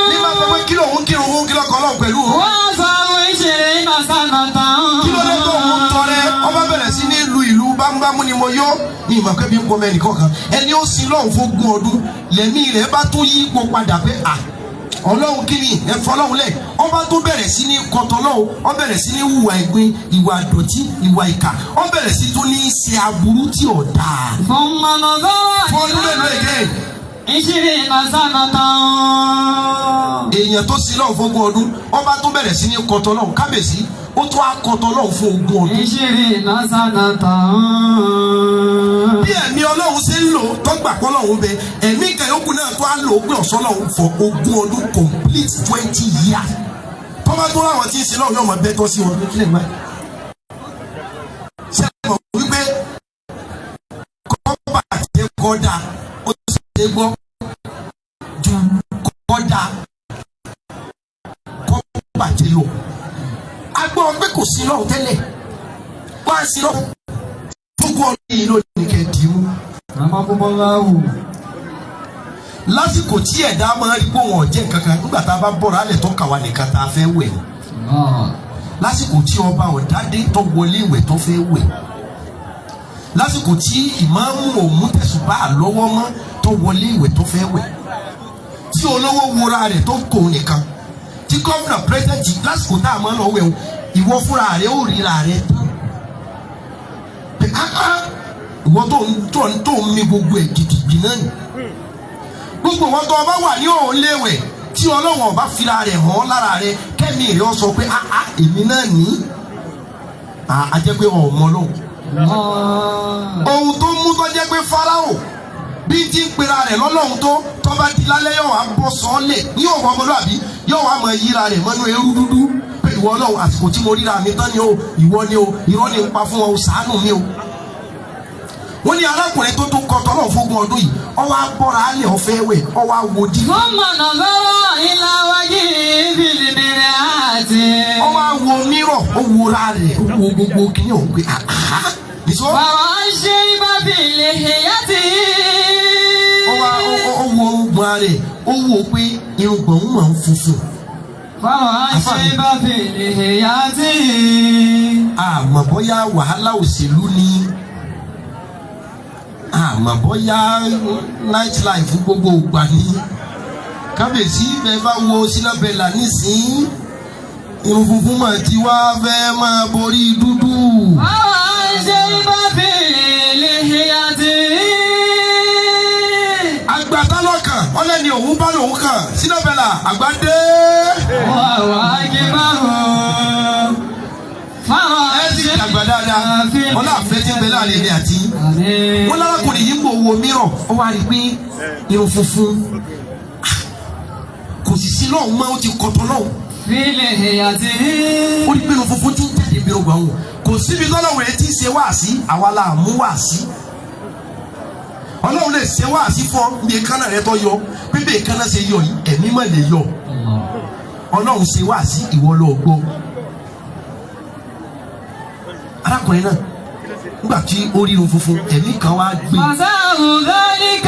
Ní bá sọ pé kí lòun kírun fún, kí ló kọ Ọlọ́run pẹ̀lú òun? وعصاه 20 سنة. Kí ló dé tó òun tọrẹ? Ọba bẹ̀rẹ̀ sí ní lu ìlú bámúbámú ni mo yó ní ìmọ̀ pé bí n kọ́ mẹ́rin kọ̀ọ̀kan. Ẹni ó sin lọ́hùn fún 20 ọdún, lẹ́mí rẹ̀ bá tún yí ipò padà pé à, Ọlọ́run kí ni ẹ fọ́ Ọlọ́run lẹ̀. Ọba tó bẹ̀rẹ̀ sí ní kọtọ lọ́hùn, ó bẹ̀rẹ̀ sí ní hùwà ìgbín, ìwà àdọ̀tí, ìwà ìkà, ó bẹ̀rẹ̀ sí tún ní ṣe aburú tí ò dáa. ثم نظر. Fún ọdún mélòó again? 20 سنة. Èèyàn tó sin lọ́hùn fún 20 ọdún, ọba tó bẹ̀rẹ̀ sí ní kọtọ lọ́hùn, kábíyèsí, ó tún á kọtọ lọ́hùn fún 20 ọdún. 20 سنة. Bí ẹ̀mí Ọlọ́run ṣe ń lò tó gbà pọ́ lọ́hùn bẹ, ẹ̀mí kẹyọ́kù náà tó á lò ó pé ọ̀sán lọ́hùn for 20 ọdún, complete 20 years. Tọ́ba tó láwọn tí ń ṣe lọ́hùn yóò máa bẹ́ tọ́ sí wọn. Kílẹ̀ máa ṣe é mọ̀ wípé kọ́ba àti kọ́dà ó ṣe é gbọ́ ju kọ́dà kọ́ba àti lò. A gbọ́ pé kò sí lọ́hùn tẹ́lẹ̀, wá sí lọ́hùn fún 20 ọdún yìí lónìí kẹ́ dì í mú. رحمكم الله. Lásìkò tí ẹ̀dá máa rí pé wọn ò jẹ́ nǹkan kan, nígbà tá a bá bọ̀rọ̀ alẹ̀ tó kà wá nìkan tá a fẹ́ wẹ̀, lásìkò tí ọba ọ̀dádé tó wọlé ìwẹ̀ tó fẹ́ wẹ̀, lásìkò tí ìmáàmù òmù tẹ̀sùbá lọ́wọ́ mọ́ tó wọlé ìwẹ̀ tó fẹ́ wẹ̀, tí olówó wúra rẹ̀ tó kò nìkan, tí gómìnà, president, lásìkò tá a máa ń lọ wẹ̀ o, ìwọ fúnra rẹ̀ ó ríra rẹ̀ tán pé áá, ìwọ tó ń mi gbogbo ẹ̀ gidigidi náà ni. Gbogbo wọn tó ọba wà ní òun léwẹ̀ tí Ọlọ́wọ̀n ọba fira rẹ̀ hàn lára rẹ̀, kẹ́mi rẹ̀ ọ sọ pé áá, èmi náà ní a jẹ́ pé ọmọ lóhùn. Ohun tó mú tó jẹ́ pé Fáráò bí ti ń pera rẹ̀ lọ́lọ́hun tó bá di lálẹ́ yóò wá bọ́ sọ́ọ́lẹ̀ ní òwò ọmọlúwàbí, yóò wá mọ yíra rẹ̀ mọ́nú eérú dúdú pé ìwọ Ọlọ́run, àsìkò tí mo ríra mi tán ni o, ìwọ ni o, irọ́ ni ń pa fún wọn o, ṣàánú mi o. Wọ́n ní arákùnrin tó tún kọ́ tọ́lọ̀ fógún ọdún yìí, ọwọ́ abọ́ra alẹ́ ọ̀fẹ́ wẹ̀, ọwọ́ awòdì. ثم نظر إلى وجهه في المرآة. Ọwọ́ awo mírọ̀, ó wúra rẹ̀, ó wo gbogbo kíní òun pé àhá nìṣó. فرأى الشيب في لحيته. Ọwọ́ ó wo irùngbọ̀n rẹ̀, ó wò pé irùngbọ̀n ń mọ̀ ń funfun. فرأى الشيب في لحيته. Àmọ́ bóyá wàhálà òṣèlú ni, àmọ́ bóyá night life gbogbo ìgbà ni. Kábíyèsí, bẹ́ẹ̀ bá wo sínábẹ́là nísìnyí, irun funfun mà ti wá fẹ́ máa borí dúdú. فرأى الشيب في لحيته. Àgbàtà lọ́kàn ọlẹ́ni òun bá lòun kàn sínábẹ́là àgbà dé. وهو أكبر. فرأى Ẹ sì dàgbà dáadáa, ọlá àfẹ́ tí ń bẹ láàrin èmi àti yín. آمين. Wọ́n lárakùnrin yìí ń bò wo mírọ̀, ó wá rí i pé irun funfun kò sì sí lọ́hùn mọ́, ó ti kọ̀tọ̀ lọ́hùn. في لحيته. Ó rí pé irun funfun ti ń jáde bí ọgbà wọn. Kò síbi tọ́lọ́hùn rẹ̀ ti ṣe wáàsí, àwa la mú wáàsí. Ọlọ́run lè ṣe wáàsí fún ọ bí èékánná rẹ tó yọ, bí bí èékánná ṣe yọ yìí, ẹ̀mí mọ̀ lè yọ. Ọlọ́run ṣe wáàsí, ìwọ lọ gbọ́. Arákùnrin náà, nígbà tí ó rí irun funfun, ẹ̀mí kan wá gbé. فساه ذلك.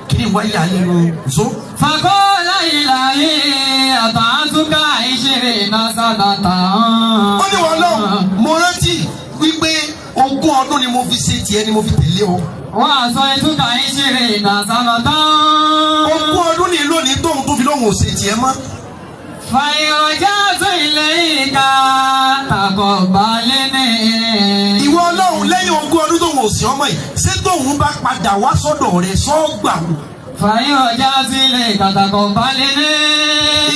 Kí ni wáyé alẹ́ nu zo? فقال إلهي أطعتك 20 سنة. Ó ní wọn lọ́hùn, mo rántí wípé 20 ọdún ni mo fi ṣe tiẹ̀, ni mo fi tẹ̀lé ọ. وعصيتك 20 سنة. 20 ọdún ní lónìí tóun tó fi lóhùn ò ṣe tiẹ̀ mọ́. فإن رجعت إليك تقبلني. Ìwọ Ọlọ́run, lẹ́yìn 20 ọdún tóun ò sí ọmọ yìí, ṣé tóun bá padà wá sọ́dọ̀ rẹ̀ sọ́gbà wò? فإن رجعت إليك تقبلني.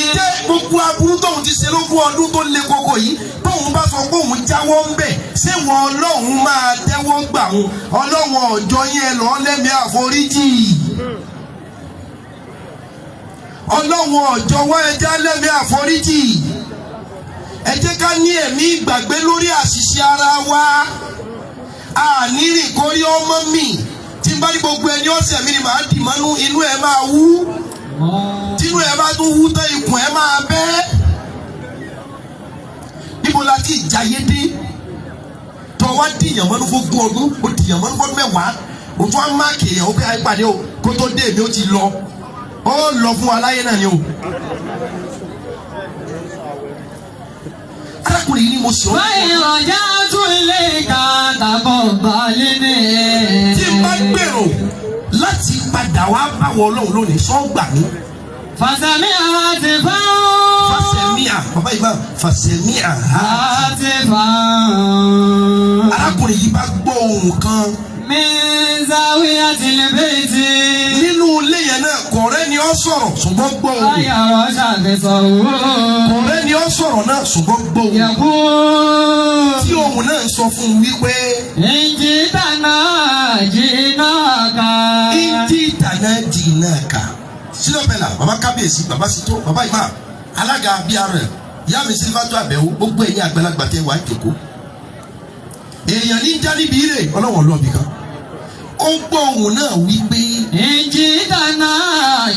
Ìjẹ́ gbogbo aburú tóun ti ṣe lógún ọdún tó le koko yìí, tóun bá sọ pé òun jáwọ́ ń bẹ̀, ṣé wọn Ọlọ́run máa tẹ́wọ́ gbà wọn? Ọlọ́run ọ̀jọ́ yẹn lọ́ọ́ lẹ́mìí àforíjì. Ọlọ́run ọ̀jọ́ wọ́n ẹja lẹ́mìí àforíjì. Ẹ jẹ́ ká ní ẹ̀mí ìgbàgbé lórí àṣìṣe ara wa. Ànírìn kórí ọmọ mi tí n bá ní gbogbo ẹni ọ̀sẹ̀ mi ni màá dì mọ́nú, inú ẹ̀ máa wú. Tínú ẹ̀ bá tún wú tán, ikùn ẹ̀ máa bẹ́. Níbo la ti jayé dé tọ́ wá dìyàn mọ́nú fún 20 ọdún, ó dìyàn mọ́nú fún 10 ọdún, ó tún á máàkì èèyàn, ó pé àìpàdé o, kó tó dé èmi ó ti lọ, ó lọ fún wa láyé náà ni o. Arákùnrin yìí ni mo sọ. فإن رجعت إليك تقبلني. Tí n bá gbèrò láti padà wá báwọ Ọlọ́run lónìí, sọ́gbà mi. فسمع هاتفا. Fàṣẹmíà, bàbá yìí máa fàṣẹmíà ha. هاتفا. Arákùnrin yìí bá gbọ́ ohùn kan. من زاوية البيت. Nínú ilé yẹn náà, kọ̀rẹ́ ni ó sọ̀rọ̀ ṣùgbọ́n gbọ́ ohùn. فيرى شخصه. Kọ̀rẹ́ ni ó sọ̀rọ̀ náà ṣùgbọ́n gbọ́ ohùn. يقول. Tí ohùn náà sọ fún un wípé. إن جئتنا جئناك. Ìdí ìtànà jìnnà kà. Sílọ̀bẹ̀là, bàbá kábíyèsí, bàbá sító, bàbá ìmá, alága BRL, ìyá mi Sílífàtú Àbẹ̀wò, gbogbo ẹ̀yin àgbàlagbà tẹ́ wàá jòkó. Èèyàn ní já níbi ire ọlọ́wọ̀n lọ́ọ̀bì kan. Ó gbọ́ ohùn náà wípé. إن جئتنا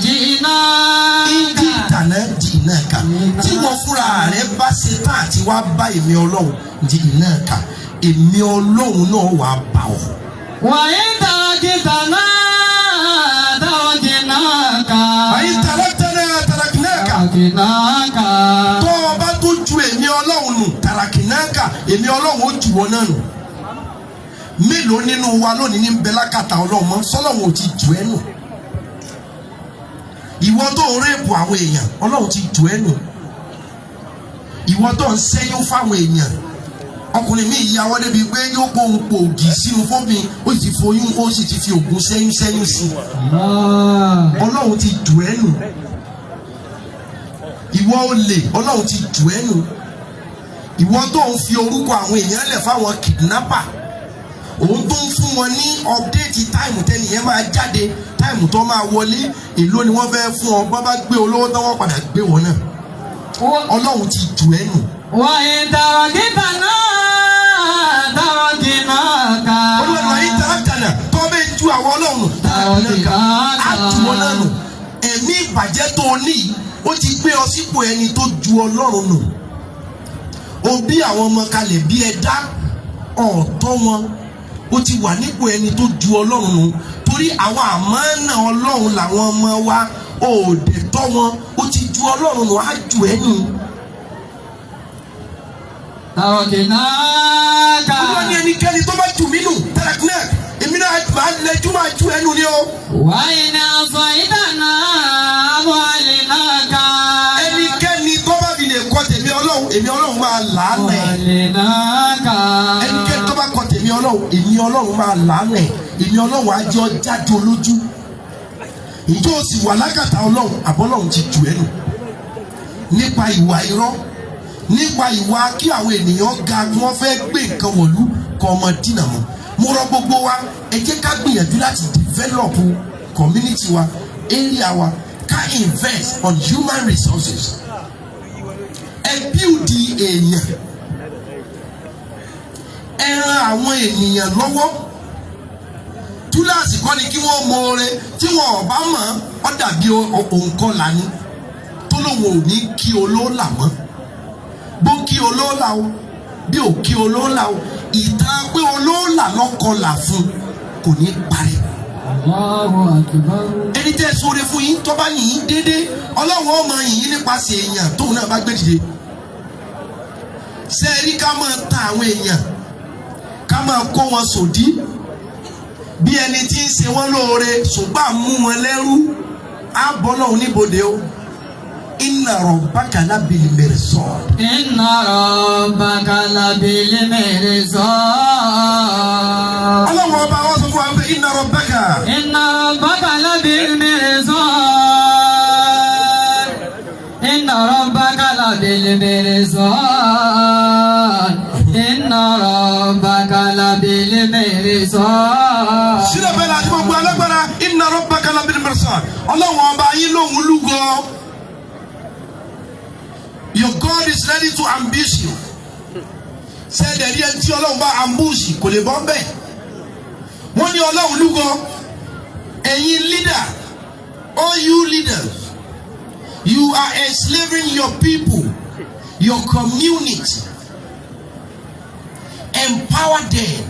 جئناك. Ìdí ìtànà jìnnà kà. Tí wọ́n fúnra rẹ̀ bá ṣe tán àti wá bá èmi Ọlọ́run, jìnnà kà, èmi Ọlọ́run náà wàá bá ọ. وإن تركتنا تركناك. Àyè tàràtàrà tàràkìnáàkà. تركناك. Tó o bá tó ju èmi Ọlọ́run nù, tàràkìnáàkà, èmi Ọlọ́run ó jù wọ́n náà nù. Mélòó nínú wa lónìí ní bẹ lákàtà Ọlọ́run mọ́? Sọlọ́run ò ti jù ẹ́ nù. Ìwọ tó ń rẹ́pù àwọn èèyàn, Ọlọ́run ti jù ẹ́ nù. Ìwọ tó ń ṣẹ́yún fáwọn èèyàn, ọkùnrin mi ìyàwó débi pé yóò kó òun pò ògì sínú fómi, ó sì ti foyún, ó sì ti fi ògùn ṣẹ́yún ṣẹ́yún sí i. Ọlọ́run ti jù ẹ́ nù. Ìwọ olè, Ọlọ́run ti jù ẹ́ nù. Ìwọ tó ń fi orúkọ àwọn èèyàn lẹ̀ fáwọn kidnapper, òun tó ń fún wọn ní update táìmù tẹ́nìyẹn máa jáde, táìmù tó máa wọlé, èló ni wọ́n fẹ́ fún ọ, bọ́ bá gbé olówó tán wọ́n padà gbé wọn náà. Ọlọ́run ti jù ẹ́ nù. وإن تركتنا تركناك. Olúwa ní tàràkànà tó bẹ́ẹ̀ ju àwọn Ọlọ́run nù, tàràkànà á jù wọn náà nù. Ẹ̀mí ìbàjẹ́ tó o ní, ó ti gbé ọ sípò ẹni tó ju Ọlọ́run nù. O bí àwọn ọmọ kalẹ̀ bí ẹ dá ọ̀tọ́ wọn, ó ti wà nípò ẹni tó ju Ọlọ́run nù, torí àwọn àmánà Ọlọ́run làwọn ọmọ wa, ò dẹ̀ tọ́ wọn, ó ti ju Ọlọ́run nù, á jù ẹ́ nù. تركناك. Olúwa ní ẹnikẹ́ni tó bá jù mí nù, tàràkìnà, èmi náà máa lẹ́jú máa ju ẹnu ni o. وإن عصيتنا أضلناك. Ẹnikẹ́ni tó bá fi lè kọ tèmi Ọlọ́run, èmi Ọlọ́run máa làálẹ̀. أضلناك. Ẹnikẹ́ni tó bá kọ tèmi Ọlọ́run, èmi Ọlọ́run máa làálẹ̀. Èmi Ọlọ́run á jẹ́ ọ jáde olójú. Ǹjẹ́ o sì wà lákàtà Ọlọ́run, àbọ́lọ́run ti jù ẹ́ nù? Nípa ìwà irọ́, nípa ìwà kí àwọn ènìyàn ga, kí wọ́n fẹ́ gbé nǹkan wọ̀lú kọ́ ọmọ dínà mọ́. Mo rọ gbogbo wa, ẹ jẹ́ ká gbìyànjú láti develop community wa, area wa, ká invest on human resources. Ẹ build èèyàn, ẹ ran àwọn ènìyàn lọ́wọ́. Túláàsì kọ́ ni kí wọ́n mọ oore tí wọn ò bá mọ̀ ọ́, dàbí òǹkọlà ni tó lóun ò ní kí olóòlà mọ́. Bó kí olóòlà o, bí ò kí olóòlà o, ìtàn pé olóòlà lọ́kọlà fún kò ní parí. Allahu akbar. Ẹni tẹ́ ẹ sóore fún yín, tó bá yìn yín déédéé, Ọlọ́run ọmọ yìn yín nípasẹ̀ èèyàn tóun náà bá gbé dìde. Ṣé ẹ rí ká máa ta àwọn èèyàn, ká máa kó wọn sòdí bí ẹni tí ń ṣe wọ́n lóore, ṣùgbọ́n à ń mú wọn lẹ́rú, á bọ́ lọ́hùn níbodè o. Inna rabbaka labil mirsad. Inna rabbaka labil mirsad. Ọlọ́run ọba wa sọ fún wa pé inna rabbaka. Inna rabbaka labil mirsad. Inna rabbaka labil mirsad. Inna rabbaka labil mirsad. Sílẹ̀ bẹ́ẹ̀ la àti gbogbo alágbára inna rabbaka labil mirsad. Ọlọ́run ọba yín lòun lúgọ. Your God is ready to ambush you. Sẹ́ẹ̀dẹ̀ rí ẹni tí Ọlọ́run bá ambush kò lè bọ́ bẹ́ẹ̀. Wọ́n ní Ọlọ́run lúgọ. Ẹ̀yin leader, all you leaders, you are enslaving your people, your community. Empower them,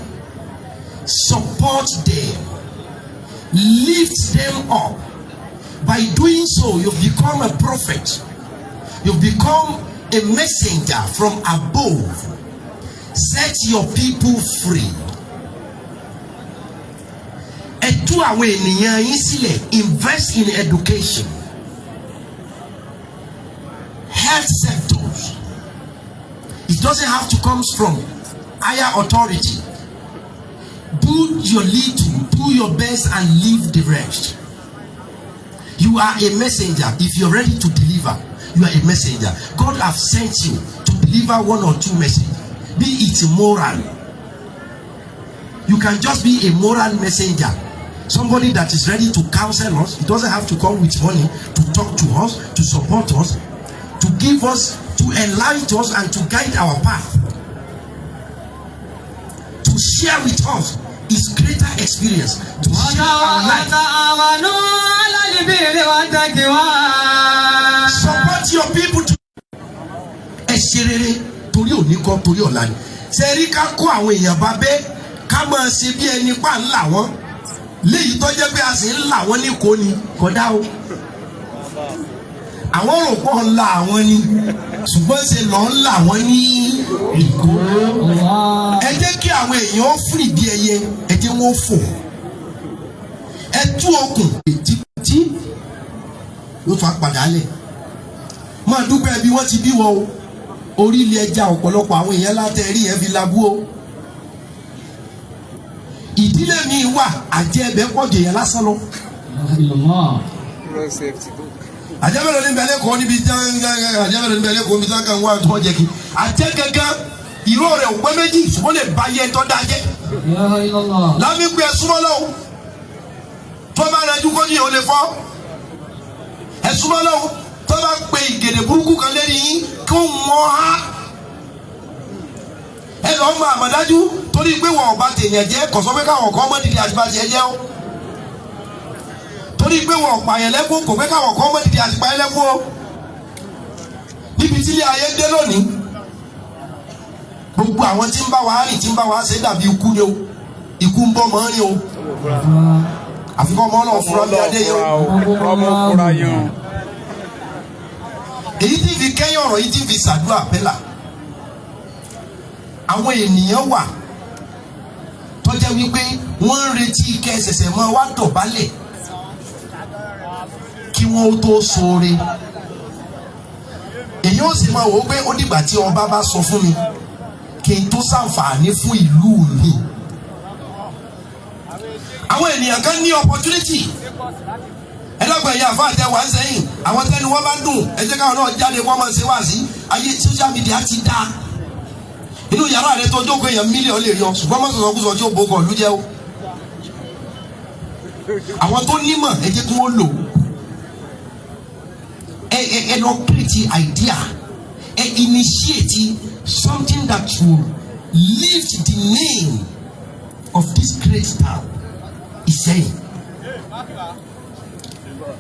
support them, lift them up. By doing so, you've become a prophet. You've become a messenger from above. Set your people free. Ẹ tú àwọn ènìyàn yín sílẹ̀. Invest in education, health sectors. It doesn't have to come from higher authority. Do your little, do your best and leave the rest. You are a messenger. If you're ready to deliver, you are a messenger. God have sent you to deliver one or two messages. Be it moral. You can just be a moral messenger. Somebody that is ready to counsel us. It doesn't have to come with money to talk to us, to support us, to give us, to enlighten us and to guide our path. To share with us his greater experience. To share our life. وتعاونوا على البر والتقوى. Support your people to. Ẹ ṣe rere torí òní kọ́, torí ọ̀la ni. Ṣe rí ká kó àwọn èèyàn bá bẹ́ ká máa ṣe bí ẹni pa ń là wọ́n léyìí tó jẹ́ pé a sì ń là wọ́n ní kò ní kódà o. Àwọn rò pọ̀ ń la àwọn ni, ṣùgbọ́n ṣe lọ́ ń là wọ́n ní ìkó. Ẹ jẹ́ kí àwọn èèyàn fìrì bí ẹyẹ, ẹ jẹ́ wọ́n fò. Ẹ tú okùn tí yóò tún apàdà lẹ̀. Máa dúpẹ́ bí wọ́n ti bí wọn o. Orí ilé ẹja ọ̀pọ̀lọpọ̀ àwọn èèyàn látẹ̀rí yẹn fi labú o. Ìdílé mi wà, àjẹ́ ẹbẹ̀ pọ̀ jù èèyàn lásán lọ. Àjẹ́ bẹ̀rẹ̀ ní bẹ̀rẹ̀ kọ́ níbi, àjẹ́ bẹ̀rẹ̀ ní bẹ̀rẹ̀ kọ́ níbi tí wọ́n kàn wá tó jẹ́ kí àjẹ́ gangan ìró rẹ̀ ò pé méjì, ṣùgbọ́n lè ba yẹ tó dáa jẹ́. Láàmì pé ẹ súnmọ́ lọ́wọ́, tó bá rẹ̀ dúkọ́ ní ìhò lè fọ́. Ẹ súnmọ́ lọ́wọ́, tó bá pe ìgèdè burúkú kan lérí yín kí wọ́n há. Ẹ lọ́ọ́ mọ àmọ̀dájú torí pé wọn ò bá tèèyàn jẹ́ kò sọ pé káwọn kan mọ́ dìde àti bá tiẹ̀ jẹ́ o. Torí pé wọn ò pààyàn lẹ́kún kò pé káwọn kan mọ́ dìde àti pààyàn lẹ́kún o. Níbi tí ilé ayé dé lónìí, gbogbo àwọn tí ń bá wa rìn, tí ń bá wa ṣe dàbí ikú ni o. Ikú ń bọ́ mọ́ rìn o, àfikún ọmọ náà fura bí adé yẹn o. Ọmọ fura yẹn. Èyí tí fi kẹ́yìn ọ̀rọ̀ yìí, tí fi ṣàdúrà pẹ́lá, àwọn ènìyàn wà tó jẹ́ wípé wọ́n ń retí kẹ́ ṣẹ̀ṣẹ̀ máa wá dọ̀bálẹ̀ kí wọ́n tó ṣoore. Èyí ó sì máa wò ó pé ó dìgbà tí ọba bá sọ fún mi kí n tó ṣàǹfààní fún ìlú mi. Àwọn ènìyàn kan ní opportunity. Ẹlọ́gbọ̀n ẹ̀yà àfa àtẹwà ń sẹ́yìn, àwọn tẹ́nu wọn bá dùn, ẹ jẹ́ káwọn náà jáde kó máa ṣe wá sí ayé. Social media ti dá inú yàrá rẹ tó jókòó, èèyàn mílíọ̀nù lè yọ, ṣùgbọ́n má sọ̀rọ̀ kúsọ̀ tí ó bó kọ̀ ló jẹ́ o. Àwọn tó nímọ̀, ẹ jẹ́ kí wọ́n lò. Ẹ lọ create idea, ẹ initiate something that will lift the name of this great town, Ìsẹ́yìn.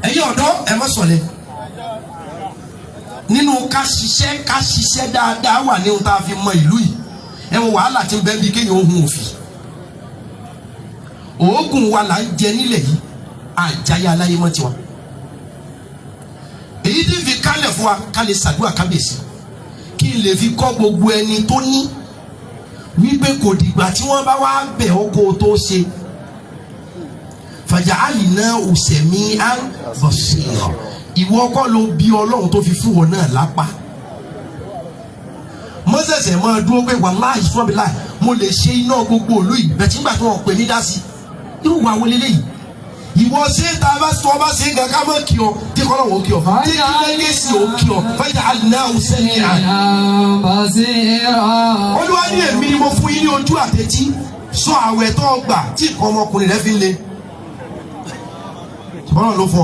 Ẹ̀yin ọ̀dọ́, ẹ má sọ̀lẹ̀ nínú ká ṣiṣẹ́, ká ṣiṣẹ́ dáadáa wà ní ohun tá a fi mọ ìlú yìí. Ẹ wo wàhálà tí ń bẹ bí kéèyàn ohun òfì òógùn wa là ń jẹ nílẹ̀ yìí, àjáyé aláyé mọ́ tiwa. Èyí tí ń fi kálẹ̀ fún wa ká lè ṣàdúrà kábíyèsí, kí n lè fi kọ́ gbogbo ẹni tó ní wípé kò dìgbà tí wọ́n bá wá bẹ̀ ọ́ kó o tó ṣe. Fàjàálì náà òsèmí á bọ̀ sí ọ. Ìwọ kọ́ ló bí Ọlọ́run tó fi fún wọn náà lápá. Mọ́sẹ̀sẹ̀ máa dúró pé wàláhì sọ́bìláì mo lè ṣe iná gbogbo òlú yìí bẹ̀tí nígbà tí wọ́n pè mí dá sí irú wa wo leléyìí. Ìwọ ṣé tá a bá sọ ọba ṣe ń ga ká mọ̀ kí ọ tí kọ́ lọ́wọ́ kí ọ tí kí lẹ́gẹ̀sì ò kí ọ fẹ́jà aláwọ̀ sẹ́ni à. Olúwa ní èmi ni mo fún yín ní ojú àtẹ̀tí sọ àwẹ̀ tó o gbà tí nǹkan ọmọkùnrin rẹ fi ń le. Ṣùgbọ́n ló fọ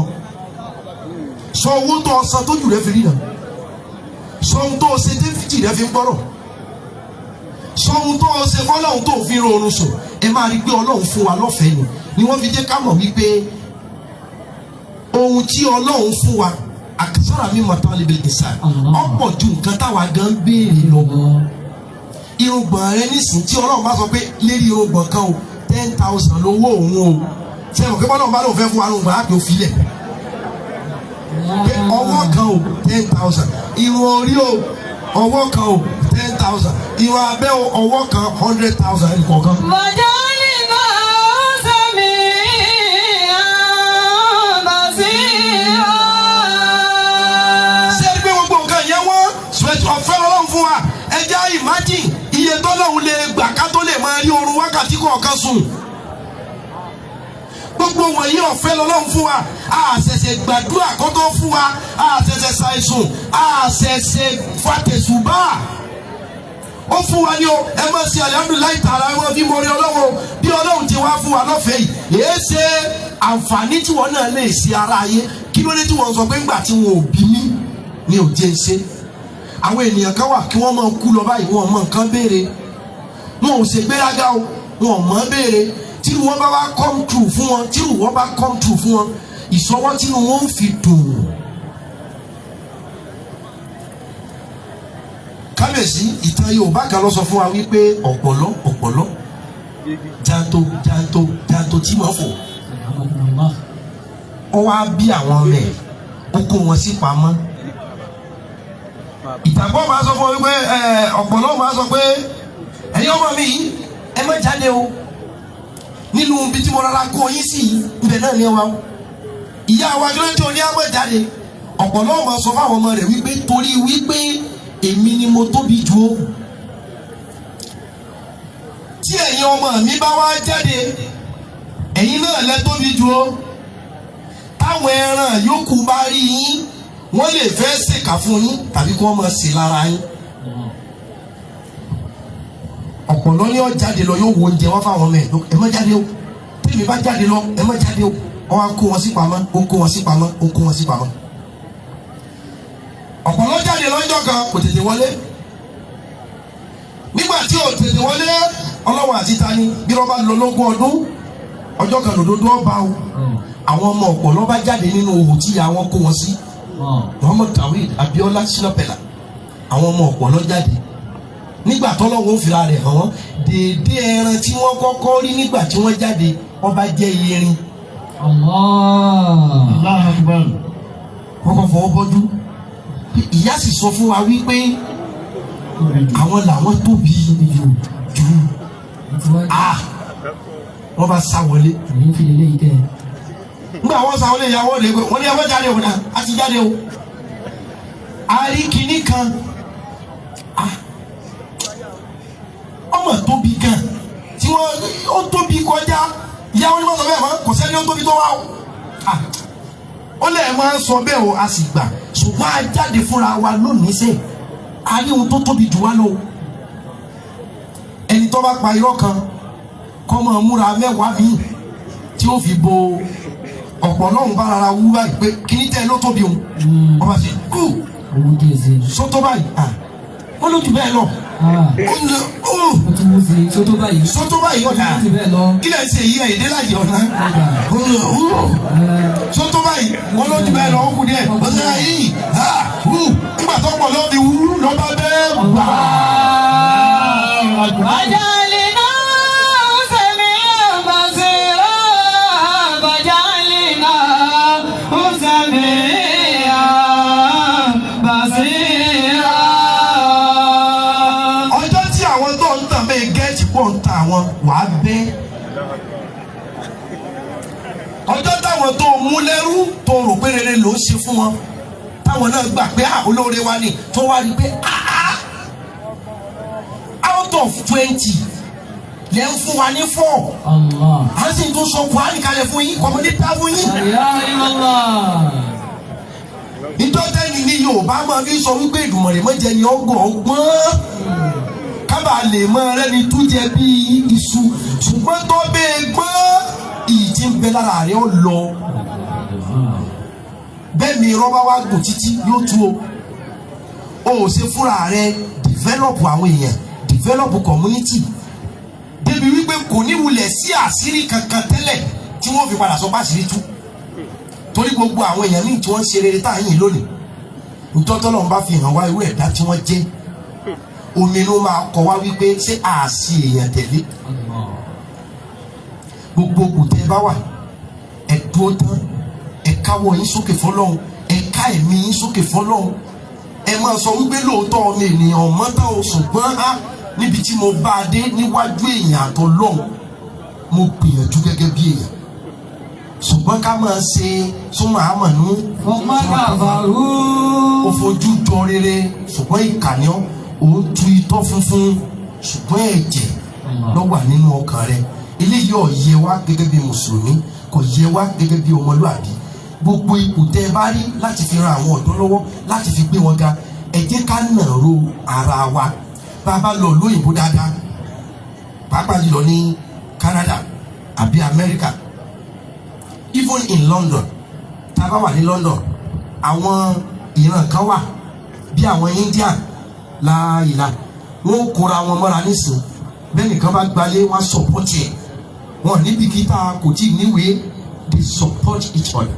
sọ owó tó o san tójú rẹ fi rí nà, sọ ohun tó o ṣe tí rẹ fi ń gbọ́rọ̀, sọ ohun tó o ṣe fọlọ́hun tó o fi rọrùn sùn. Ẹ máa rí i pé Ọlọ́run fún wa lọ́fẹ̀ẹ́ ni ni wọ́n fi jẹ́ ká mọ̀ wípé ohun tí Ọlọ́run fún wa àkàsọ́ra mi mọ̀ tán lébi ìsà ọ̀pọ̀ ju nǹkan táwa gan béèrè lọ. Irùngbọ̀n rẹ nísìnyí tí Ọlọ́run bá sọ pé lérí irùngbọ̀n kan o 10,000 lówó òun o, ṣé ẹ mọ̀ pé bọ́lọ́run bá lóun fẹ́ fún wa irùngbọ̀n á pè ó filẹ̀ pé ọwọ́ kan o 10,000, irun orí o ọwọ́ kan o 10,000, irun abẹ́ o ọwọ́ kan 100,000 ẹnì kọ̀ọ̀kan. Ṣé ẹ gbé gbogbo nǹkan yẹn wọ́n ọ̀fẹ́ Ọlọ́run fún wa? Ẹ jẹ́ imagine iye tọ́lọ́run lè gbà ká tó lè máa rí oorun wákàtí kọ̀ọ̀kan sùn. Gbogbo wọ̀nyí ọ̀fẹ́ lọ́lọ́run fún wa. A ṣẹ̀ṣẹ̀ gbàdúrà kó tó fún wa, a ṣẹ̀ṣẹ̀ ṣàìsùn, a ṣẹ̀ṣẹ̀ fàtẹ̀sùbà. Ó fún wa ní o, ẹ máa ṣe alihamudulilayi tààrà, ẹ máa fi mọ orí Ọlọ́run bí Ọlọ́run ti wá fún wa lọ́fẹ̀ẹ́ yìí. Èé ṣe àǹfààní tí wọn náà lè ṣe ara ayé. Kí ló dé tí wọ́n sọ pé ńgbà tí wọn ò bí mí ni ò jẹ́ ń ṣe? Àwọn ènìyàn kan wà kí wọ́n máa kú lọ báyìí, wọn ò mọ nǹkan béèrè, wọn ò ṣe gbéraga o, wọn ò mọ béèrè. Tí wọ́n bá wá come true fún wọn, tí wọ́n bá come true fún wọn, ìsọwọ́ tí wọ́n ń fi dùn. Kábíyèsí, ìtàn Yorùbá kan ló sọ fún wa wípé ọ̀pọ̀lọ́ ọ̀pọ̀lọ́ janto janto janto tí wọ́n fò. Ó wá bí àwọn ọmọ ẹ̀, ó kó wọn sí pamọ́. Ìtàgbọ́ máa sọ fún wa wípé ọ̀pọ̀lọ́ máa sọ pé ẹ̀yin ọmọ mi yìí ẹ má jáde o, nínú ibi tí mo rárá kó yín sí ibẹ̀ náà ni ẹ wá o. Ìyá wa gíláńtì òní àmọ́ jáde. Ọ̀pọ̀lọ́ máa sọ fáwọn ọmọ rẹ̀ wípé torí wípé èmi ni mo tóbi jù o, tí ẹ̀yin ọmọ mi bá wá jáde ẹ̀yin náà lẹ tóbi jù o, táwọn ẹran yòókù bá rí yín wọ́n lè fẹ́ ṣèkà fún yín tàbí kí wọ́n máa ṣe lára yín. Ọ̀pọ̀lọ́ ní ó jáde lọ yóò wo oúnjẹ wá fáwọn ọmọ ẹ̀, ẹ má jáde o, tèmi bá jáde lọ ẹ má jáde o. Wọ́n á kó wọn sí pamọ́, ó kó wọn sí pamọ́, ó kó wọn sí pamọ́. Ọ̀pọ̀lọ́ jáde lọ́jọ́ kan kò tètè wọlé. Nígbà tí ò tètè wọlé, Ọlọ́run àti tani bí wọ́n bá lọ lógún ọdún, ọjọ́ kan lòdòdó ọba o. Àwọn ọmọ ọ̀pọ̀lọ́ bá jáde nínú òwò tí ìyá wọn kó wọn sí. Muhammad Tawhid Abiola Sinapẹ̀lá, àwọn ọmọ ọ̀pọ̀lọ́ jáde. Nígbà tọ́lọ́wọ́ fìlà rẹ̀ hàn wọ́n, déédé ẹran tí wọ́n kọ́kọ́ rí nígbà tí wọ́n jáde wọ́n bá jẹ́ erin. Allahu Akbar. Kọ́kọ́ fọwọ́ bọ́jú. Ìyá sì sọ fún wa wípé àwọn làwọn tóbi jù. Wọ́n bá sá wọlé. Nígbà wọ́n sá wọlé, ìyàwó rẹ̀ pé wọ́n ní ẹwọ́n jáde òun náà á ti jáde o. A rí kinní kan. Ọmọ tóbi gan tí wọ́n ó tóbi kọjá. Ìyá wọn ni wọ́n sọ bẹ́ẹ̀ mọ́, kò sẹ́ni ó tóbi tó wá o. Ó lè máa ń sọ bẹ́ẹ̀ o, a sì gbà, ṣùgbọ́n a jáde fúnra wa lónìí sẹ́, a ní ohun tó tóbi jù wá lọ. Ẹni tó bá pa irọ́ kan kọ́ máa múra mẹ́wàá míì tí ó fi bo ọ̀pọ̀ lọ́hùn bá rárá wú báyìí pé kíní tẹ́ ló tóbi òun. Wọ́n bá ṣe kú sótó báyìí, ó lójú bẹ́ẹ̀ lọ. Sótó báyìí ọ̀dà kí lè ṣe yí ẹ̀yìn déláyé ọ̀nà sótó báyìí wọ́n lójú bẹ́ẹ̀ lọ, ó kù díẹ̀ ọ̀sẹ̀ yìí nígbà tó pọ̀ lọ́ọ́ fi wú lọ́ba bẹ́ẹ̀ gbà. Ọjọ́ tí àwọn tó ń tàn bẹ́ẹ̀ gẹ́ẹ̀tì pọ̀ ń ta àwọn wàá bẹ́. Ọjọ́ táwọn tó mú lẹ́rú tó rò pé rere ló ń ṣe fún wọn, táwọn náà gbà pé à olóore wa ni, tó wá rí pé out of 20 lẹ́ ń fún wa ní 4. Allah. À ń sì tún sọ Kùránì kalẹ̀ fún yín, kọ̀mọ́dé tá fún yín. La ilaha illallah. Ìtọ́tẹ́ni ní Yorùbá máa fi sọ wípé Èdùmàrè má jẹ́ ni ọgbọ̀n ọgbọ́n kábà lè mọ rẹ́ni tó jẹ bí iṣu, ṣùgbọ́n tó bẹ́ẹ̀ gbọ́n ìyí tí ń bẹ lára rẹ̀ ó lọ. Bẹ́ẹ̀ ni rọ́bà wá gùn títí yóò tú o ò ṣe fúnra rẹ̀ develop àwọn èèyàn, develop community débi wípé kò ní wulẹ̀ sí àṣírí kankan tẹ́lẹ̀ tí wọ́n fi padà sọ bá àṣírí tú, torí gbogbo àwọn èèyàn míì tí wọ́n ń ṣe rere tá à ń yìn lónìí, ntọ́tọ́lọ́run bá fi hàn wá irú ẹ̀dá tí wọ́n jẹ́, omi ló máa kọ wá wípé ṣé àṣì èèyàn tẹ̀lé. Gbogbo kò tẹ́ bá wà, ẹ dúró tán, ẹ káwọ́ yín sókè fọlọ́run, ẹ ká ẹ̀mí yín sókè fọlọ́run, ẹ máa sọ wípé lóòótọ́ ọmọ ènìyàn mọ́tà o, ṣùgbọ́n á níbi tí mo bá a dé níwájú èèyàn àtọlọ́run, mo gbìyànjú gẹ́gẹ́ bí èèyàn, ṣùgbọ́n ká máa ṣe súnmọ́ àmọ̀nú. Thumma kafaru. Ó fojú jọ rere, ṣùgbọ́n ìkànnì ọ́ ò ń tu itọ́ funfun, ṣùgbọ́n ẹ̀jẹ̀ ló wà nínú ọkàn rẹ. Eléyìí ò yẹ wá gẹ́gẹ́ bí mùsùlùmí, kò yẹ wá gẹ́gẹ́ bí ọmọlúàbí. Gbogbo ipò tẹ́ ẹ bá rí láti fi ran àwọn ọ̀dọ́ lọ́wọ́, láti fi gbé wọn ga, ẹ jẹ́ ká nàró ara wa. Bá a bá lọ lóyìnbó dáadáa, pàápàá jùlọ ní Canada àbí America, even in London, tá a bá wà ní London, àwọn ìran kan wà bí àwọn Indian láàyè, wọn kóra wọn mọ́ra nísìn. Bẹ́ẹ̀ nìkan bá gbalé, wọn support ẹ̀, wọn ní bìkítà, kò tí ì níwèé, they support each other.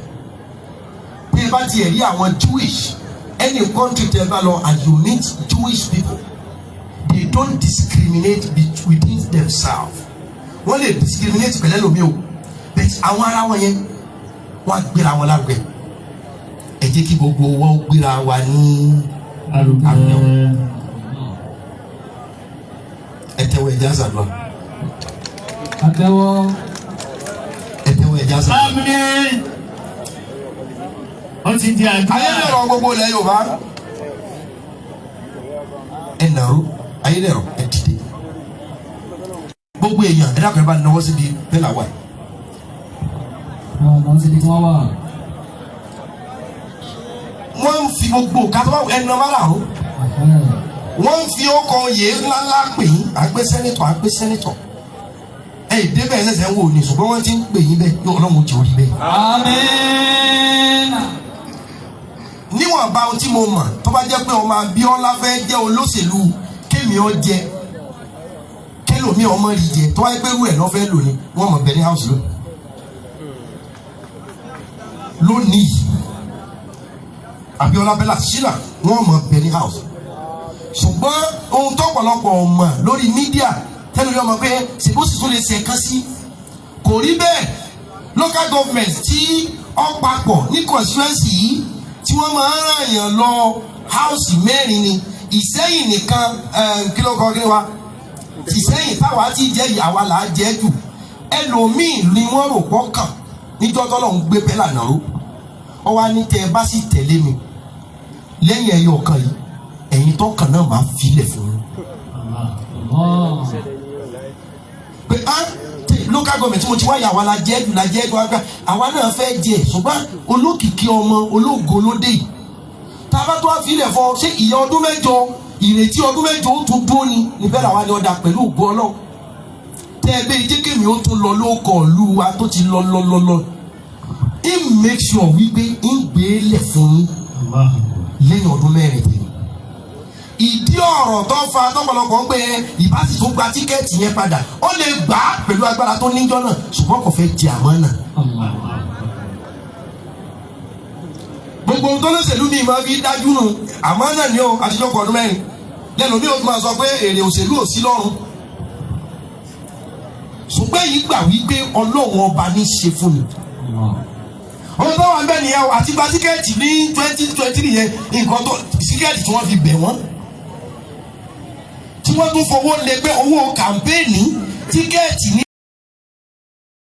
Bí ẹ bá tiẹ̀ rí àwọn Jewish, any country tẹ́ ẹ bá lọ and you meet Jewish people, they don't discriminate within themselves. Wọ́n lè discriminate pẹ̀lẹ́ lómi o, but àwọn ará wọn yẹn, wọ́n á gbéra wọn lárugẹ. Ẹ jẹ́ kí gbogbo wọn gbéra wa ní Arugẹ. Ẹ tẹ́wọ́, ẹ jẹ́ àṣàdúrà. Àtẹ́wọ́. Ẹ tẹ́wọ́, ẹ jẹ́ àṣàdúrà. Àmín. Ó ti di àdúrà. Ayédèrò gbogbo ilẹ̀ Yorùbá, ẹ nàró. Ayédèrò, ẹ dìde. Gbogbo èèyàn, ẹ dákun, ẹ bá náwó síbi bẹ́ẹ̀ là wà yìí. Wọn náà síbi tí wọ́n wà. Wọ́n ń fi gbogbo kátó ẹnu márààrún, wọ́n ń fi ọkọ̀ yé ńláńlá pè yín, àgbẹ̀ senator, àgbẹ̀ senator. Ẹ ìdébẹ̀ ẹsẹ̀ ń wò ní, ṣùgbọ́n wọ́n ti ń pè yín bẹ́ẹ̀ yóò, Ọlọ́run ti rí bẹ́ẹ̀. Àmín. Níwọ̀n bá ohun tí mo mọ̀, tó bá jẹ́ pé ọmọ Abíọ́lá fẹ́ jẹ́ olóṣèlú, kémi ọ jẹ, kẹlòmí ọmọ rí jẹ, tó wáyé pé irú ẹ̀ lọ́ fẹ́ lò ní, wọ́n mọ̀ bẹ́ẹ̀ ní house lónìí. Lónìí Abíọ́lá Bella Shina, wọ́n mọ̀ bẹ́ẹ̀ ní house, ṣùgbọ́n ohun tó pọ̀lọpọ̀ mọ̀ lórí media tẹ́lẹ̀ ọmọ pé ṣèbó sì tún lè ṣe ẹ̀kan sí, kò rí bẹ́ẹ̀. Local government tí ó papọ̀ ní constituency yìí tí wọ́n máa ń ràn yàn lọ house mẹ́rin ni. Ìsẹ́yìn nìkan, kí ló kọ́ kí ni wa Ìsẹ́yìn táwa ti jẹ́ yìí, àwa là á jẹ́ jù. Ẹlòmíì ni wọ́n rò pọ̀ kàn níjọ́ tọ́lọ́ ń gbé Bella nàró, ọ wá ní tẹ́ ẹ bá sì tẹ̀lé mi lẹ́yìn ẹyọ kan yìí, ẹ̀yin tó kàn náà máa filẹ̀ fún yín. Allah. Pé á tẹ local government tí mo ti wáyà, àwa la jẹ́ jù, la jẹ́ jù, àwa náà fẹ́ jẹ, ṣùgbọ́n olókìkí ọmọ ológo lóde yìí, tá a bá tó wá filẹ̀ fọ, ṣé ìyá ọdún 8, ìrètí ọdún 8 ó tún dúró ni níbẹ̀ làwa ni ọ̀dà pẹ̀lú ògo Ọlọ́run tẹ́ ẹ bẹ́ẹ̀ jẹ́ kémi ó tún lọ lóko ìlú wa tó ti lọ lọ lọ lọ, ń make sure wípé ń gbé lẹ̀ fún yín lẹ́yìn ọdún 4 tèmi. Ìdí ọ̀rọ̀ tó fa tọ́pọ̀lọpọ̀ ń pé ìbá sì tún gba ticket yẹn padà, ó lè gbà á pẹ̀lú agbára tó níjọ́ náà, ṣùgbọ́n kò fẹ́ jẹ àmọ́ náà. Allah. Gbogbo ohun tó lóṣèlú mi máa fi dájú nù, àmọ́ náà ni ó àtijọ́ kọ ọdún 4 lẹ́nu mi ò fi máa sọ pé èrè òṣèlú ò sí lọ́rùn, ṣùgbọ́n èyí gbà wípé Ọlọ́run ọba ní ṣe fún mi. Allah. Ohun tó wà ń bẹ̀ nìyẹn o. Àti gba ticket ní 2023 yẹn, nǹkan tó ticket tí wọ́n fi bẹ̀ wọ́n, tí wọ́n tún fowó lé pé owó campaign, ticket ní.